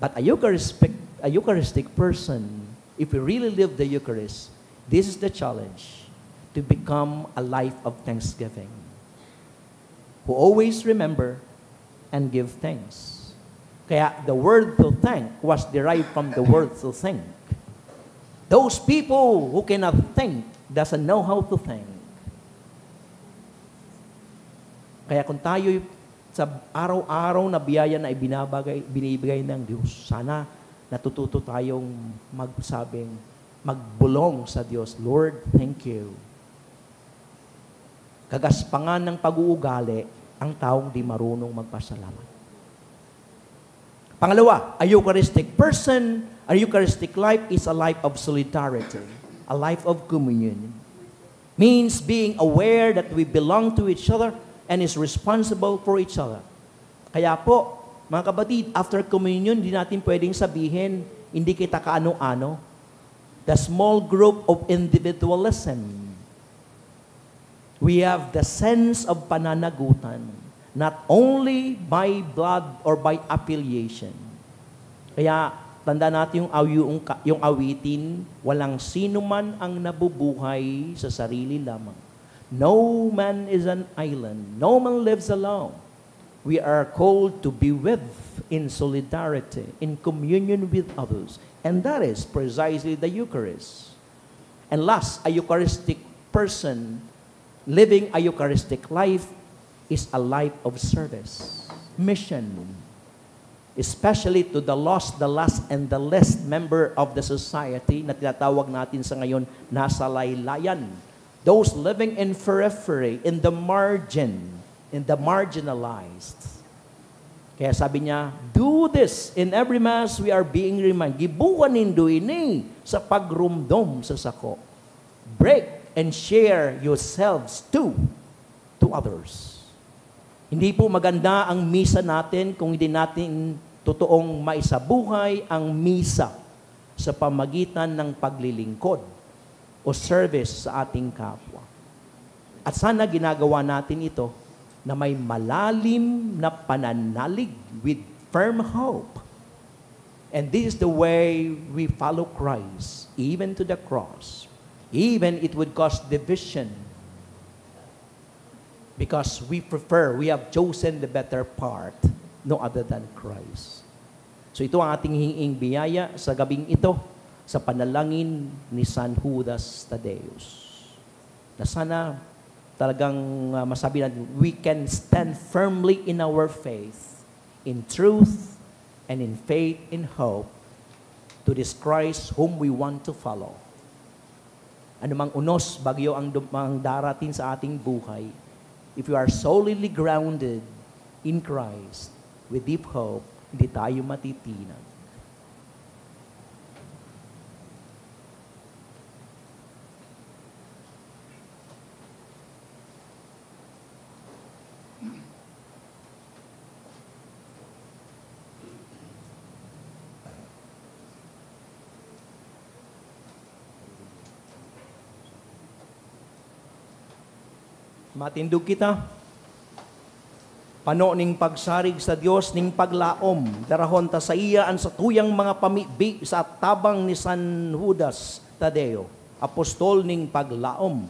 But a Eucharistic, a Eucharistic person, if we really live the Eucharist, this is the challenge, to become a life of thanksgiving, who always remember and give thanks. Kaya the word to thank was derived from the word to think. Those people who cannot think doesn't know how to thank. Kaya kung tayo'y sa araw-araw na biyaya na ibinabagay, binibigay ng Diyos, sana natututo tayong magsabing, magbulong sa Diyos, "Lord, thank you." Kagaspangan ng pag-uugali ang taong di marunong magpasalamat. Pangalawa, a Eucharistic person, a Eucharistic life is a life of solidarity, a life of communion. Means being aware that we belong to each other and is responsible for each other. Kaya po, mga kapatid, after communion, di natin pwedeng sabihin, "Hindi kita kaano-ano." The small group of individualism. We have the sense of pananagutan, not only by blood or by affiliation. Kaya, tanda natin yung aw-, yung ka-, yung awitin, "Walang sino man ang nabubuhay sa sarili lamang." No man is an island. No man lives alone. We are called to be with, in solidarity, in communion with others. And that is precisely the Eucharist. And last, a Eucharistic person living a Eucharistic life is a life of service, mission, especially to the lost, the last, and the least member of the society na tinatawag natin sa ngayon na salaylayan. Those living in periphery, in the margin, in the marginalized. Kaya sabi niya, "Do this in every Mass, we are being reminded." Gibohon nindo ini sa pagromdom sa sako. Break and share yourselves too to others. Hindi po maganda ang misa natin kung hindi natin totoong maisabuhay ang misa sa pamagitan ng paglilingkod o service sa ating kapwa. At sana ginagawa natin ito na may malalim na pananalig with firm hope. And this is the way we follow Christ, even to the cross. Even it would cause division. Because we prefer, we have chosen the better part, no other than Christ. So ito ang ating hinging biyaya sa gabing ito, sa panalangin ni San Judas Tadeus. Na sana talagang, ah, masabi natin, we can stand firmly in our faith, in truth and in faith, in hope, to this Christ whom we want to follow. Anumang unos, bagyo ang dum-, ang darating sa ating buhay, if you are solidly grounded in Christ, with deep hope, hindi tayo matitinag. Matindog kita. Pano ning pagsarig sa Dios ning paglaom, darahon ta saiya an satuyang mga pamibi sa tabang ni San Judas Tadeo, apostol ning paglaom.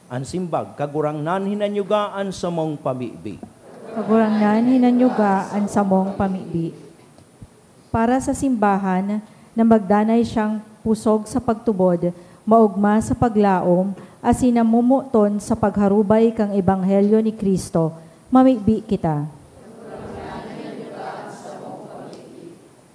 An simbag, Kagurangnan, hinanyuga an samong pamibi. Kagurangnan, hinanyuga an samong pamibi. Para sa simbahan, na magdanay siyang pusog sa pagtubod, maogma sa paglaom, asin namomoton sa pagharubay kan ebanghelyo ni Cristo, mamibi kita.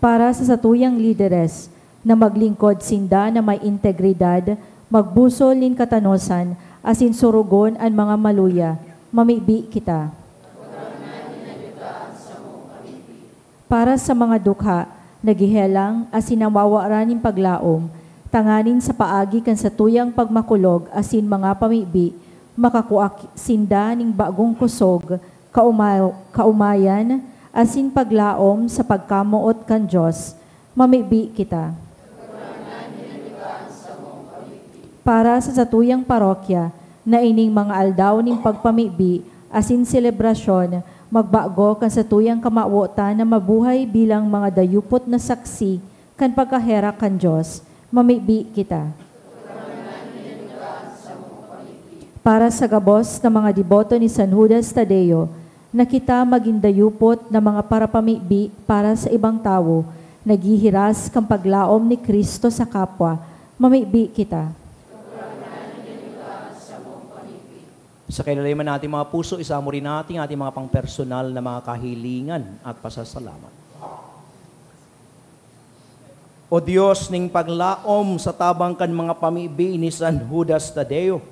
Para sa satuyang lideres, na maglingkod sinda na may integridad, magbusol nin katanosan, asin sorogon an mga maluya, mamibi kita. Para sa mga dukha, naghehelang, asin nawawaran nin paglaom, tanganing sa paagi kan satuyang pagmakulog asin mga pamibi, makakua ki-, sinda nin bagong kusog, kauma-, kaomayan, asin paglaom sa pagkamoot kan Dios, mamibi kita. Para sa satuyang parokya, na ining mga aldaw nin pagpamibi asin selebrasyon, magbago kan satuyang kamawotan na mabuhay bilang mga dayupot na saksi kan pagkaherak kan Dios, mamibi kita. Para sa gabos na mga deboto ni San Judas Tadeo, na kita magin dayupot na mga parapamibi para sa ibang tawo, naghihiras kan paglaom ni Cristo sa kapwa, mamibi kita. Sa kailaliman nating mga puso, isamo rin natin ating mga pangpersonal na mga kahilingan at pasasalamat. O Dios ning paglaom, sa tabang kan mga pamibi ni San Judas Tadeo,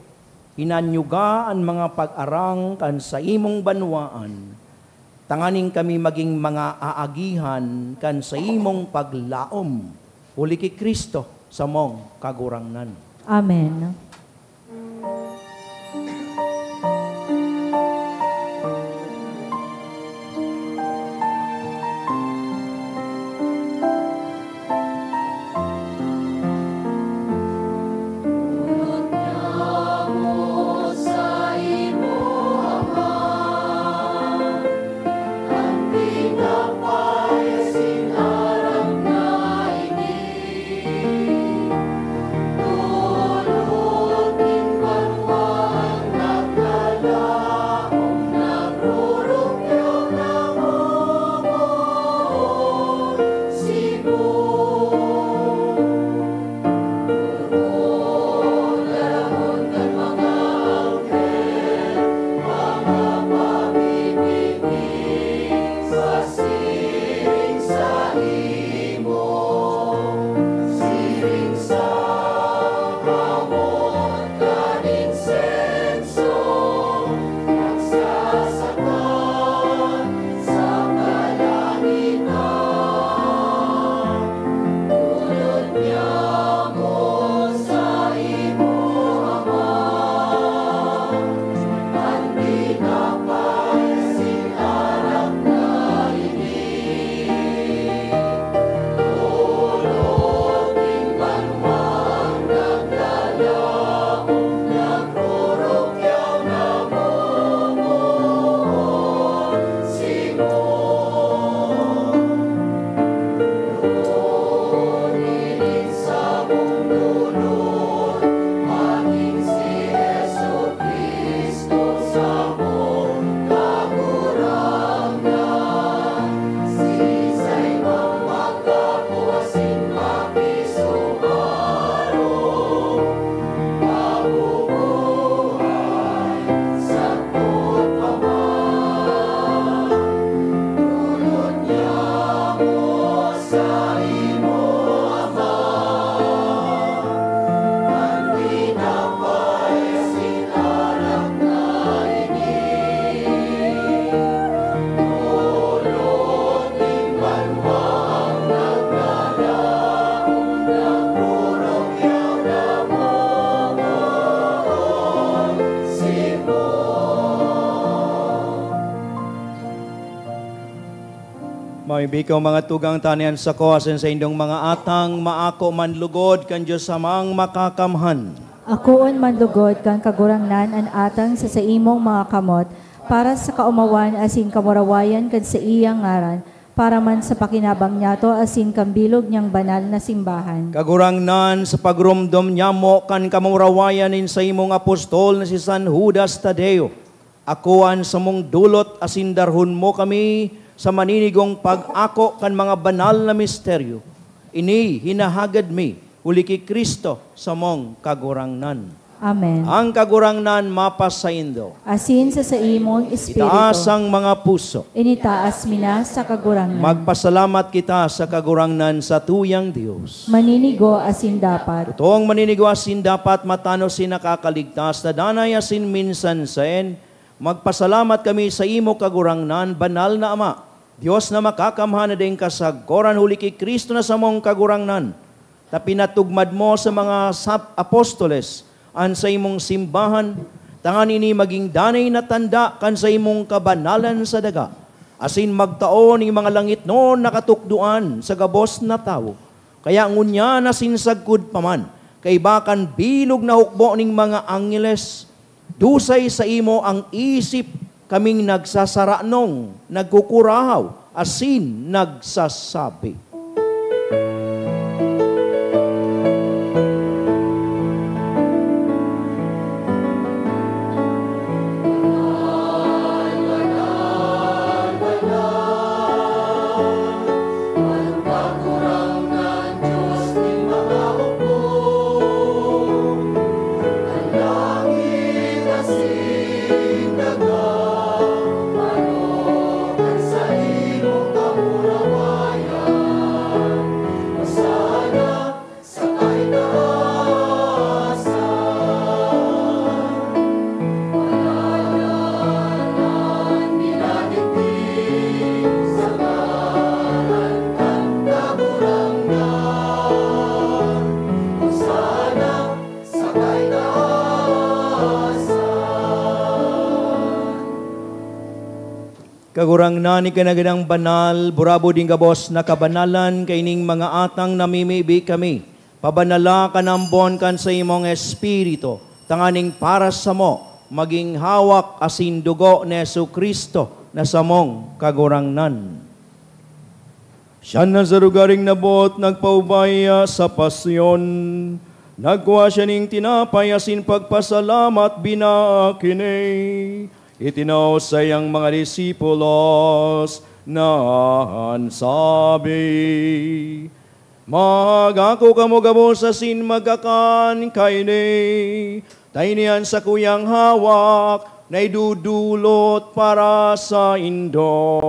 hinanyuga an mga pag-arang kan saimong banwaan, tanganing kami magin mga aagihan kan saimong paglaom, huli ki Cristo, samong Kagurangnan. Amen. Pamibikaw mga tugang, tanian sako asin saindong mga atang, maako man lugod kan Dios Amang Makakamhan. Akoon man lugod kan Kagurangnan an atang sa saimong mga kamot, para sa kaomawan asin kamurawayan kan saiyang ngaran, para man sa pakinabang niyato asin kan bilog niyang banal na simbahan. Kagurangnan, sa pagromdom niyamo kan kamurawayan nin saimong apostol na si San Judas Tadeo, akoa an samong dolot asin darhon mo kami sa maninigong pag-ako kan mga banal na misteryo. Ini hinahagad mi huli ki Cristo, samong Kagurangnan. Amen. An Kagurangnan mapasaindo. Asin sa saimong espiritu. Itaas ang mga puso. Initaas mi na sa Kagurangnan. Magpasalamat kita sa Kagurangnan, satuyang Dios. Maninigo asin dapat. Totoong maninigo asin dapat, matanos asin nakakaligtas na danay asin minsan saen, magpasalamat kami saimo, Kagurangnan, banal na Ama, Dios na makakamhan, na daing kasagkoran, huli ki Cristo na samong Kagurangnan, ta pinatugmad mo sa mga sap-, apostoles an saimong simbahan, tanganing ini magin danay na tanda kan saimong kabanalan sa daga, asin magtao nin mga langitnon na katukdoan sa gabos na tawo. Kaya ngunyan asin sagkod pa man, kaiba kan bilog na hukbo nin mga angheles, dusay saimo an isip kaming nagsasaranon, nagkukurahaw, asin nagsasabi. Kagurangnan, ikanagdang banal, burabod nin gabos na kabanalan, kaining mga atang namimibi kami. Pabanala kan ambon kan saimong Espiritu, tanganing para samo magin hawak asin dugo ni Jesu-Cristo na samong Kagurangnan. Siya na sa lugaring nabot nagpaubaya sa pasyon, nagkua siya nin tinapay asin pagpasalamat, binaak ini, itinao saiyang mga disipulos, na an sabi, "Mag-ako kamo gabos asin magkakan kaini, ta ini an sakuyang hawak na idudulot para saindo."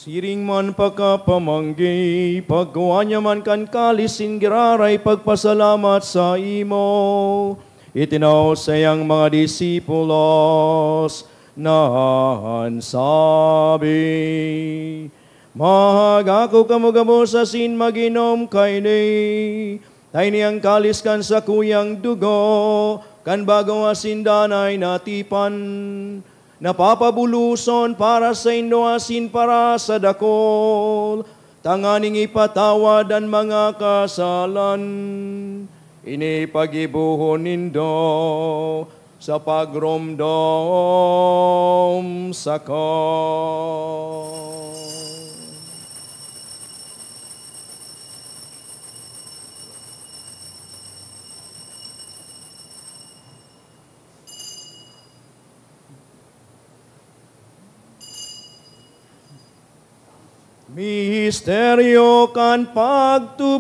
Siring man pakapamanggi, pagkua niya man kan kalis nin giraray, pagpasalamat saimo, itinao saiyang mga disipulos, na an sabi, "Mag-ako kamo gabos asin mag-inom kaini, ta ini an kalis kan sakuyang dugo kan bago asin danay na tipan, na papabuloson para saindo asin para sa dakul, tanganing ipatawad an mga kasalan. Ini paggibohon nindo sa pagromdom sako." Misteryo kan pagtubod.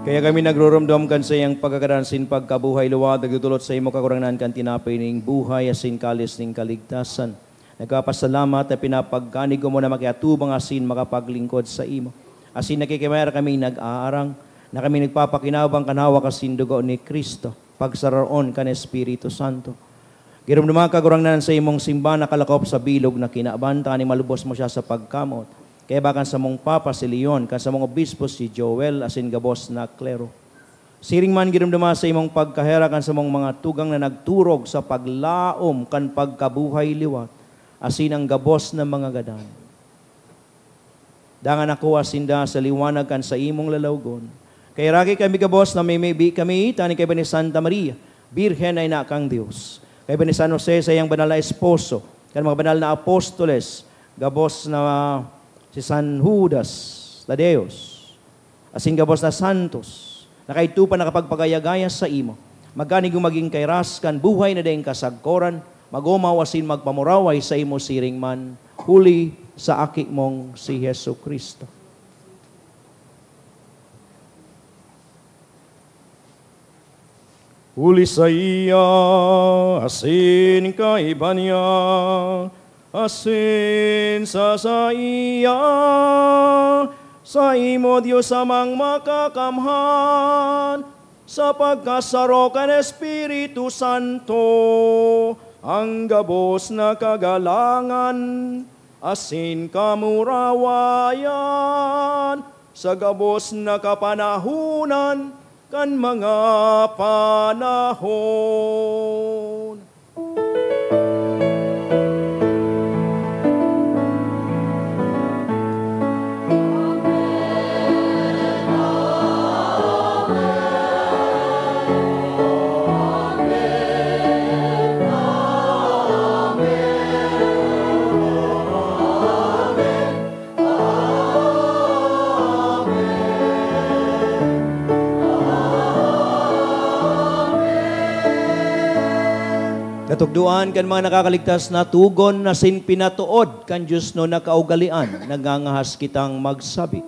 Kaya kami nagrurumdom kan saiyang pagkagadan sin pagkabuhay liwat, nagdudulot sa imo, Kagurangnan, kan tinapay ning buhay asin kalis ning kaligtasan. Nagpapasalamat na pinapagkanig mo na makiatubang asin makapaglingkod sa imo. Asin nakikimayar kami nag-aarang, na kami nagpapakinabang kan hawak asin dugo ni Cristo, pagsararoon kan Espiritu Santo. Giromdoma, Kagurangnan, sa imong simbahan nakalakop sa bilog na kinaban, tanganing malubos mo siya sa pagkamoot. Kaiba kan samong Papa si Leon, kan samong Obispo si Joel, asin gabos na klero. Siring man, giromdoma sa imong pagkaherak kan samong mga tugang na nagturog sa paglaom kan pagkabuhay liwat, asin ang gabos na mga gadan. Dangan akoa sinda sa liwanag kan saimong lalawgon. Kaheraki kami gabos, namimibi kami tanganing kaiba ni Santa Maria, Birhen na ina kan Dios, kaiba ni San Jose, saiyang banal na esposo, kan mga banal na apostoles, gabos na si San Judas Tadeos, asin gabos na santos, na kaidto pa nakapagpagaya-gaya saimo. Magkanig magin kairas kan buhay na daing kasagkoran, mag-omaw asin magpamuraway saimo siring man, huli sa Aki mong si Jesu-Cristo. Huli saiya, asin kaiba niya, asin sa saiya, saimo, Dios Amang Makakamhan, sa pagkasaro kan Espiritu Santo, ang gabos na kagalangan asin kamurawayan sa gabos na kapanahonan kan mga panahon. Katukdoan kan mga nakakaligtas na tugon asin pinatood kan diosnon na kaugalean, nangangahas kitang magsabi.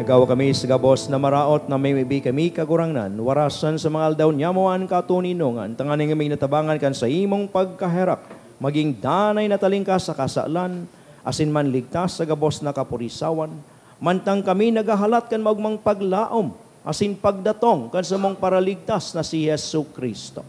Nagawa kami sa gabos na maraot, namimibi kami, Kagurangnan, warasan sa mga aldaw niamo an katoninongan, tanganing kami natabangan kan saimong pagkaherak, magin danay na talingkas sa kasalan, asin manligtas sa gabos na kapurisawan, mantang kami naghahalat kan maogmang paglaom asin pagdatong kan samong Paraligtas na si Jesu-Cristo.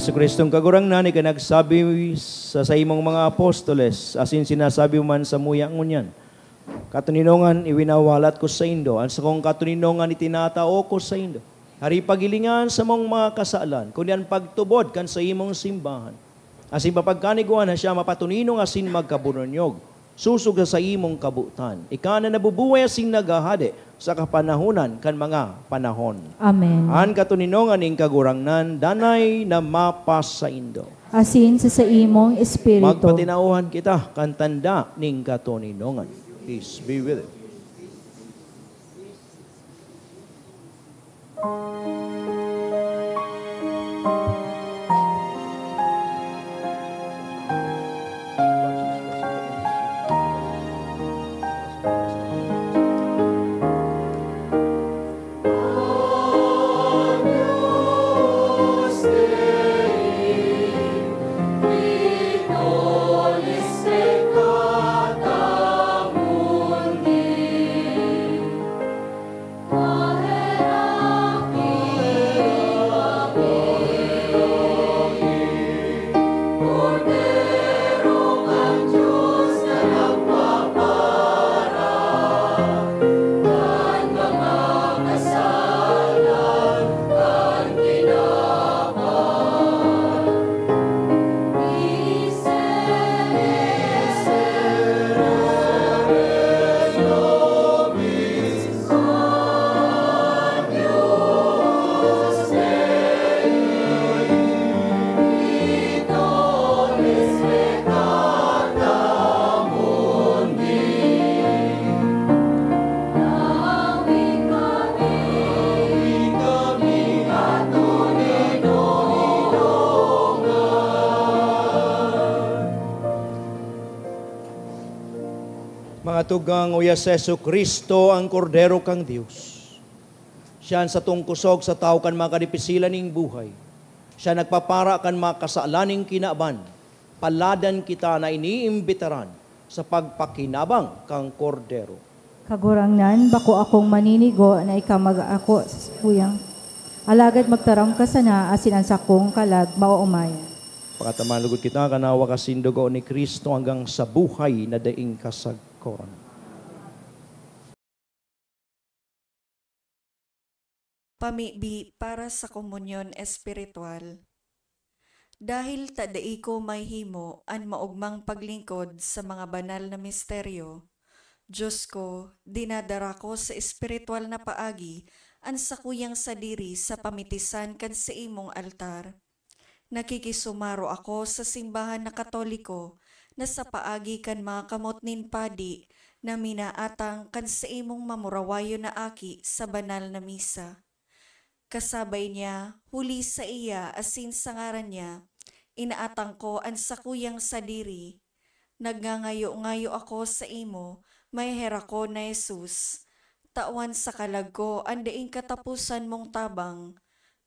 Jesu-Cristong Kagurangnan, ika nagsabi sa saimong mga apostoles, asin sinasabi mo man samuya ngunyan, "Katoninongan iwinawalat ko saindo, an sakong katoninongan itinatao ko saindo. Hari pagilingan sa mong mga kasalan, kundi an pagtubod kan saimong simbahan." Asin papagkanigwa na siya mapatoninong asin magkaburunyog, sosog sa saimong kabotan. Ika na nabubuhay asin naghahade sa kapanahonan kan mga panahon. Amen. An katoninongan nin Kagurangnan danay na mapasaindo. Asin sa saimong espiritu. Magpatinauhan kita kan tanda nin katoninongan. Peace be with you. Mga tugang, uya si Jesu-Cristo, ang Kordero kan Dios. Siya an satong kusog sa tawo kan mga kadipisilan nin buhay. Siya nagpapara kan mga kasalan nin kinaban. Paladan kita na iniimbitaran sa pagpakinabang kan Kordero. Kagurangnan, bako akong maninigo na ika mag-ako sa sakuyang, alagad magtaram ka sana asin an sakong kalag maoomayan. Pakataman lugod kita kan hawak asin dugo ni Cristo hanggang sa buhay na daing kasagkoran. Pamibi para sa komunyon espiritual. Dahil ta dai ko mahihimo an maogmang paglingkod sa mga banal na misteryo, Dios ko, dinadara ko sa espiritual na paagi an sakuyang sadiri sa pamitisan kan saimong altar. Nakikisumaro ako sa simbahan na Katoliko na sa paagi kan mga kamot nin padi na minaatang kan saimong mamurawayon na aki sa banal na misa. Kasabay niya, huli saiya asin sa ngaran niya, inaatang ko an sakuyang sadiri. Nagngangayo-ngayo ako saimo, maheherak ko na Jesus, tawan sa kalag ko an daing kataposan mong tabang.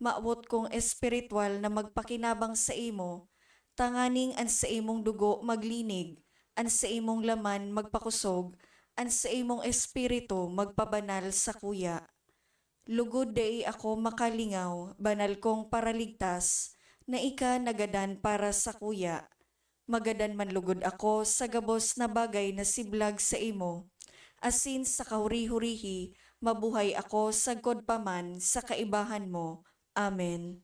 Mawot kong espiritual na magpakinabang saimo, tanganing an saimong dugo maglinig, an saimong laman magpakosog, an saimong espiritu magpabanal sakuya. Lugod dai ako makalingaw, banal kong Paraligtas, na ika nagadan para sakuya. Magadan man lugod ako sa gabos na bagay na siblag saimo, asin sa kahuri-hurihi mabuhay ako sagkod pa man sa kaibahan mo. Amen.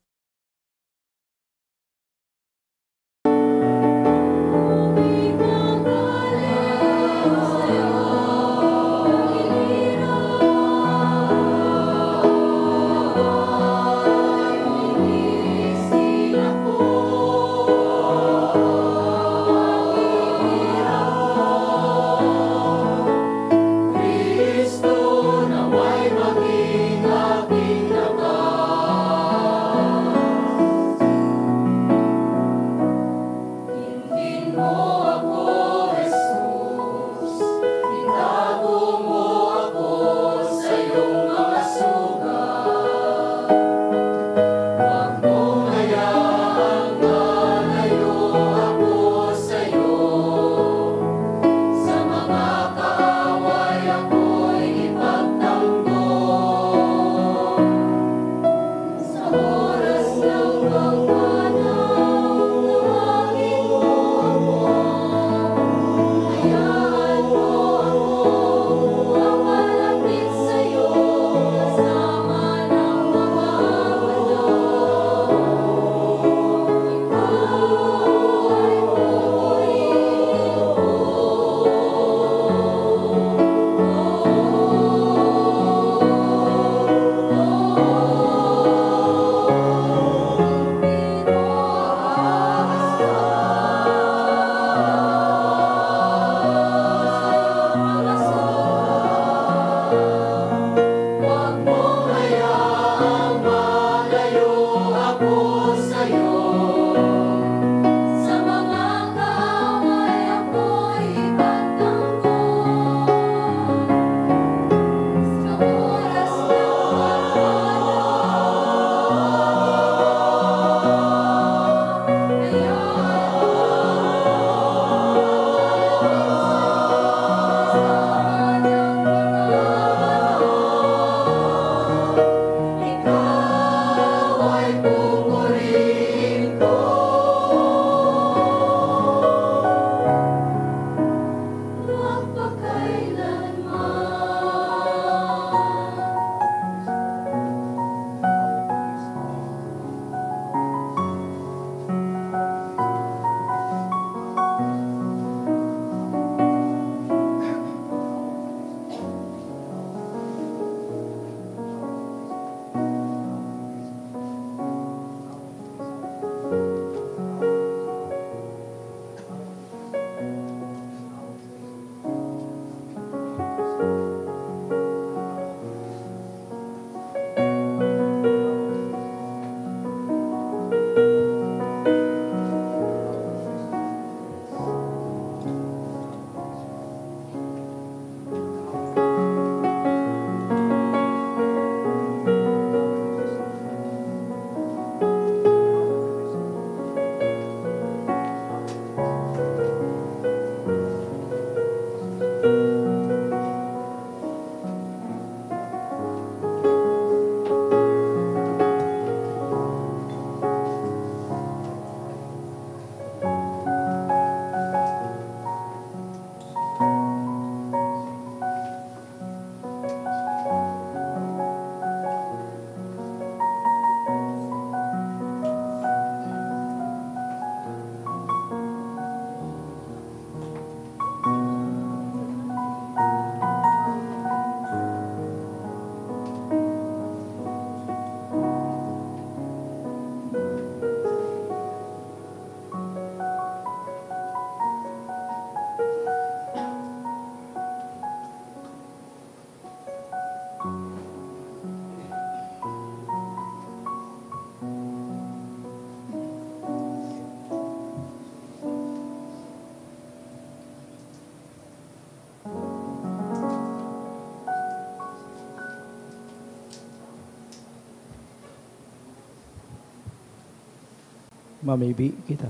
Mamibi kita.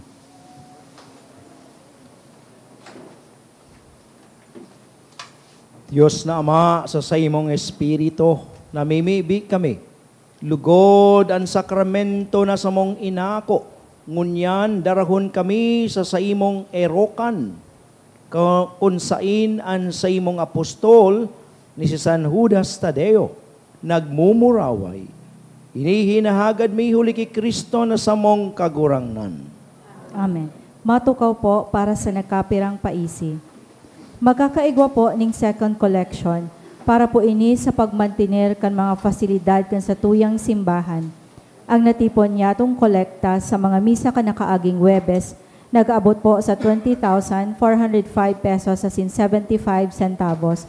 Dios na Ama, sa saimong Espiritu, namimibi kami. Lugod an sakramento na samong inako, ngunyan darahon kami sa saimong erokan, ka-, kun sain an saimong apostol ni si San Judas Tadeo nagmumuraway. Ini hinahagad mi huli ki Cristo na samong Kagurangnan. Amen. Matukaw po para sa nagkapirang paisi. Magkakaigwa po ning second collection para po ini sa pagmantener kan mga fasilidad kan satuyang simbahan. Ang natipon niyatong kolekta sa mga misa kan nakaaging Huwebes nag-abot po sa twenty thousand four hundred five pesos asin seventy-five centavos.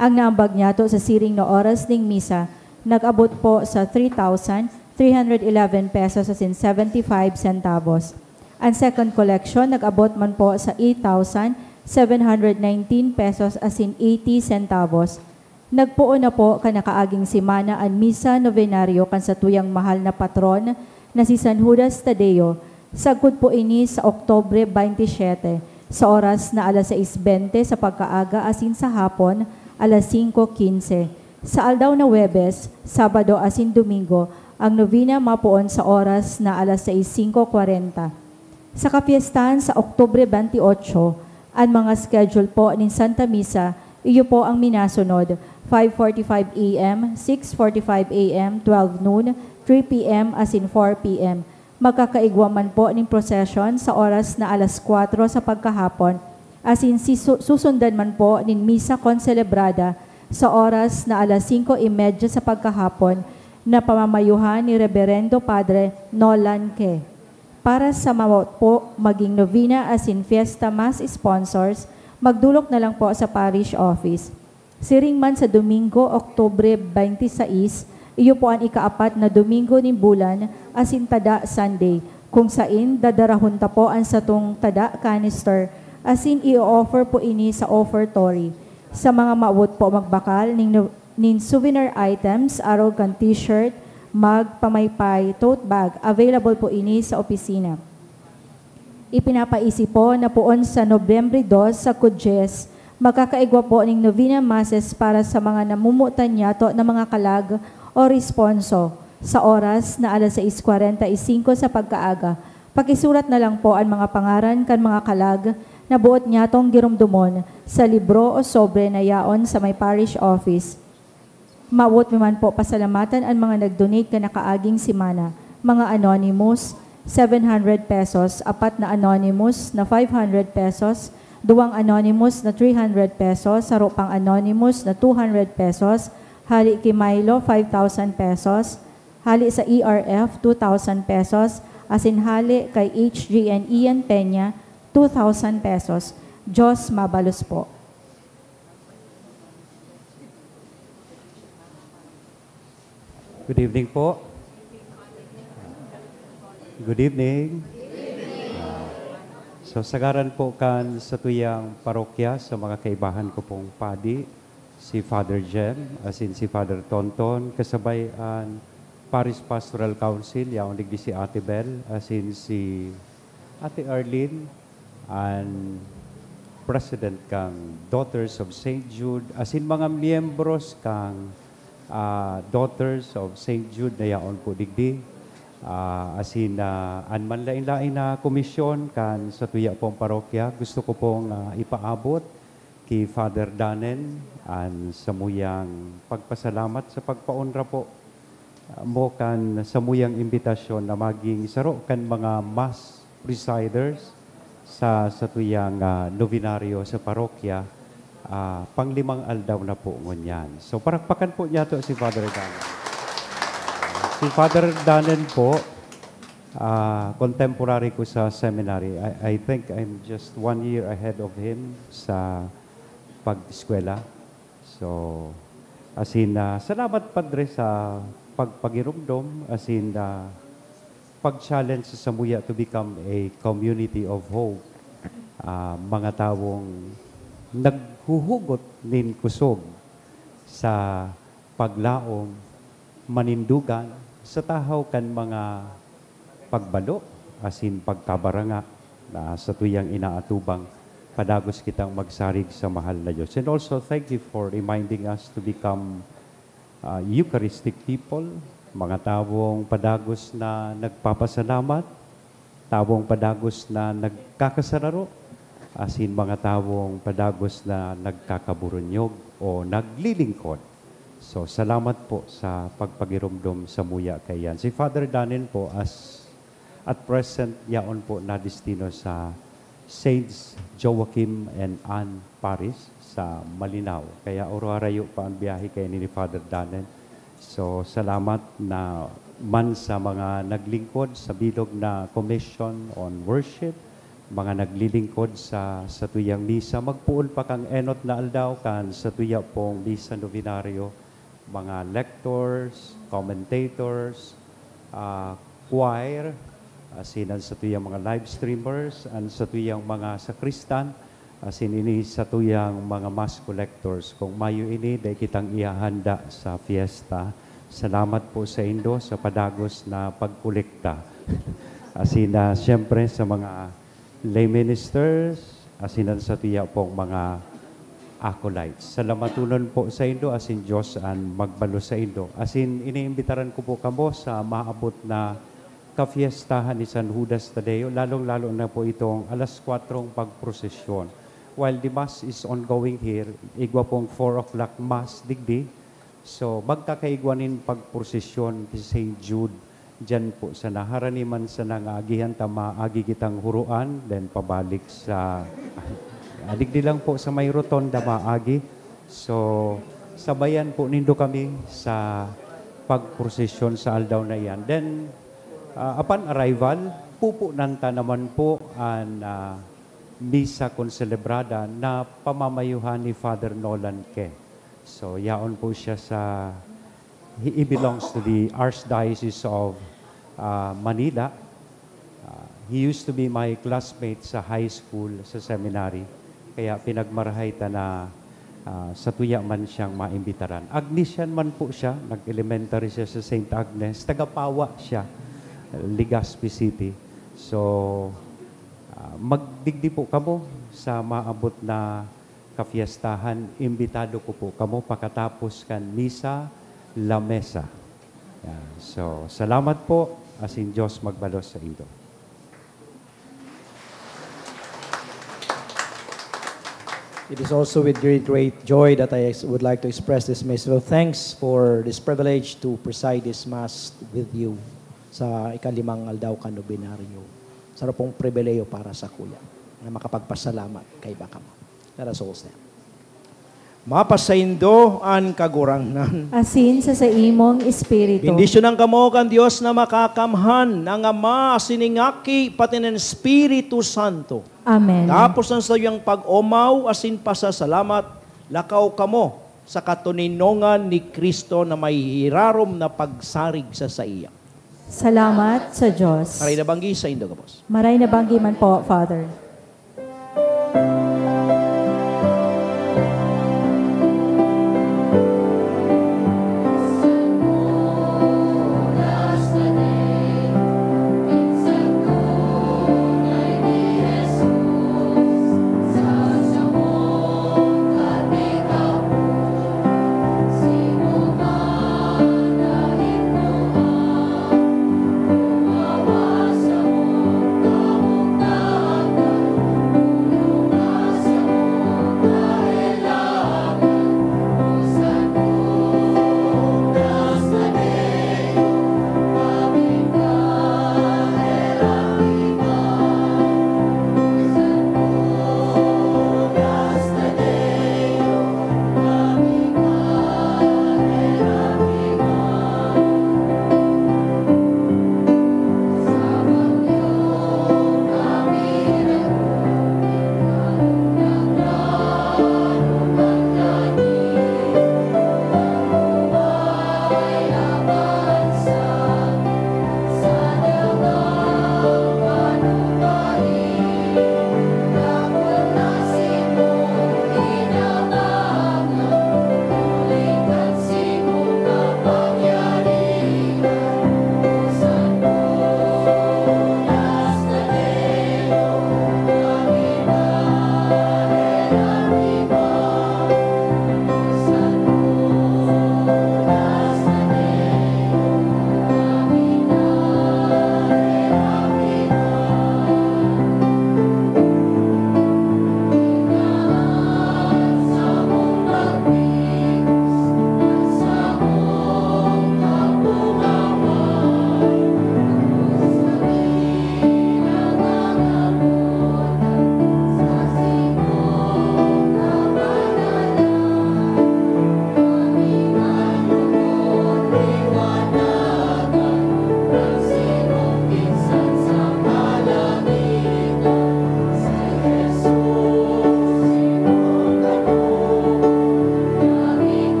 Ang naambag niyato sa siring na oras ning misa nag-abot po sa three thousand three hundred eleven pesos asin seventy-five centavos. Ang second collection nag-abot man po sa eight thousand seven hundred nineteen pesos asin eighty centavos. Nagpoon na po kan nakaaging semana an misa novenario kan satuyang mahal na patron na si San Judas Tadeo. Sagkod po ini sa Oktubre twenty-seven, sa oras na alas sais bente sa pagkaaga asin sa hapon, alas singko quince. Sa aldaw na Huwebes, Sabado asin Domingo, ang novena mapoon sa oras na alas sais singko kwarenta. Sa kapyestahan sa Oktubre twenty-eight, an mga schedule po nin Santa Misa, iyo po ang minasunod, five forty-five A M, six forty-five A M, twelve noon, three P M, asin four P M. Magkakaigwa man po nin prosesyon sa oras na alas kwatro sa pagkahapon, asin sisu-, susundan man po nin misa konselebrada sa oras na alas singko y media sa pagkahapon na pamamayuhan ni Reberendo Padre Nolan Ke. Para sa mawot po maging novena asin fiesta mass sponsors, magdolok na lang po sa parish office. Siring man sa Domingo, Oktubre twenty-six, iyo po an ikaapat na Domingo nin bulan, asin Tada Sunday, kung sain dadarahon ta po an satong tada canister, asin i-o-offer po ini sa offertory. Sa mga mawot po magbakal nin, nin souvenir items, arog kan t-shirt, mug, pamaypay, tote bag, available po ini sa opisina. Ipinapaisi po na poon sa Nobyembre dos sa Kudjes, magkakaigwa po nin novena masses para sa mga namumutan niyato na mga kalag o responso sa oras na alas sais kwarenta y singko sa pagkaaga. Pakisurat na lang po an mga pangaran kan mga kalag na boot niyatong giromdomon sa libro o sobre na yaon sa may parish office. Mawot mi man po pasalamatan an mga nag-donate kan nakaaging semana, mga anonymous, seven hundred pesos, apat na anonymous na five hundred pesos, duwang anonymous na three hundred pesos, saro pang anonymous na two hundred pesos, hali ki Milo, five thousand pesos, hali sa E R F, two thousand pesos, asin hali kay H G N Ian Peña, two thousand pesos. Diyos mabalos po. Good evening po. Good evening. So, sa ngaran po kan satuyang parokya, sa mga kaibahan ko pong padi, si Father Jem, asin si Father Tonton, kasabay an Parish Pastoral Council, yaon digdi si Ate Bel, asin si Ate Arlene, an president kan Daughters of Saint Jude, asin mga miyembros kan, ah, Daughters of Saint Jude na yaon po digdi, ah, asin, ah, an manlain-lain na komisyon kan satuya pong parokya. Gusto ko pong, ah, ipaabot ki Father Danen an samuyang pagpasalamat sa pagpaonra po mo kan samuyang imbitasyon na maging saro kan mga mass presiders sa satuyang, ah, nobenaryo sa parokya, ah, panglimang aldaw na po ngunyan. So, parakpakan po niyato si Father Danen. Si Father Danen po, ah, contemporary ko sa seminary. I, I think I'm just one year ahead of him sa pag-eskwela. So, asin, ah, salamat, Padre, sa pagpagiromdom, asin, ah, pag-challenge sa samuya to become a community of hope. Ah, mga tawong naghuhugot nin kusog sa paglaom, manindogan sa tahaw kan mga pagbalo, asin pagkabaranga na satuyang inaatubang, padagos kitang magsarig sa mahal na Diyos. And also, thank you for reminding us to become, ah, Eucharistic people, mga tawong padagos na nagpapasalamat, tawong padagos na nagkakasararo, asin mga tawong padagos na nagkakaburunyog o naglilingkod. So, salamat po sa pagpagiromdom samuya kaiyan. Si Father Danen po, as at present, yaon po nadestino sa Saints Joachim and Anne Parish sa Malinao. Kaya oro-arayo pa ang biyahe kaini ni Father Danen. So, salamat na man sa mga naglingkod sa bilog na Commission on Worship, mga naglilingkod sa satuyang misa. Magpoon pa kan enot na aldaw kan satuya pong misa novenario, mga lectors, commentators, ah, choir, asin an satuyang mga live streamers, an satuyang mga sakristan, asin ini satuyang mga mass collectors. Kung mayo ini, dai kitang ihahanda sa fiesta. Salamat po saindo sa padagos na pagkolekta. Asin, ah, siyempre, sa mga lay ministers, asin an satuya pong mga acolytes. Salamatonon po saindo, asin Diyos an magbalos saindo. Asin iniimbitaran ko po kamo sa maabot na kafiestahan ni San Judas Tadeo, lalong-lalo na po itong alas kwatrong pagprosesyon. While the mass is ongoing here, igwa pong four o'clock mass digdi. So, magkakaigwa nin pagprosesyon si Saint Jude diyan po sana. Harani man sana nga agihan ta maagi kitang huroan, then pabalik sa, ah, digdi lang po sa may rotonda maagi. So, sabayan po nindo kami sa pagprosesyon sa aldaw na iyan. Then, ah, upon arrival, pupunan ta naman po an, ah, misa konselebrada na pamamayuhan ni Father Nolan Ke. So, yaon po siya sa, he, he belongs to the Archdiocese of, ah, Manila. Ah, he used to be my classmate sa high school, sa seminary. Kaya pinagmarahay ta na, ah, satuya man siyang maimbitaran. Agnesian man po siya, nag-elementary siya sa Saint Agnes. Taga Pawa siya, Legazpi City. So, ah, magdigdi po kamo sa maabot na kafiestahan. Imbitado ko po kamo pakatapos kan misa, lamesa. Yan. So, salamat po. Asin Diyos magbalos saindo. It is also with great, great joy that I ex-, would like to express this mystical thanks for this privilege to preside this Mass with you sa ikalimang aldaw kan Nobenaryo. Saro pong pribilehiyo para sakuya na makapagpasalamat kaiba kamo. Let us all stand. Mapasaindo an Kagurangnan. Asin sa saimong espiritu. Bendisyonan kamo kan Dios na Makakamhan, ang Ama, asin nin Aki, pati nin Espiritu Santo. Amen. Tapos ang saiyang pag-omaw asin pasasalamat, lakaw kamo sa katoninongan ni Cristo na may hirarom na pagsarig sa saiya. Salamat sa Diyos. Maray na banggi saindo gabos. Maray na banggi man po, Father.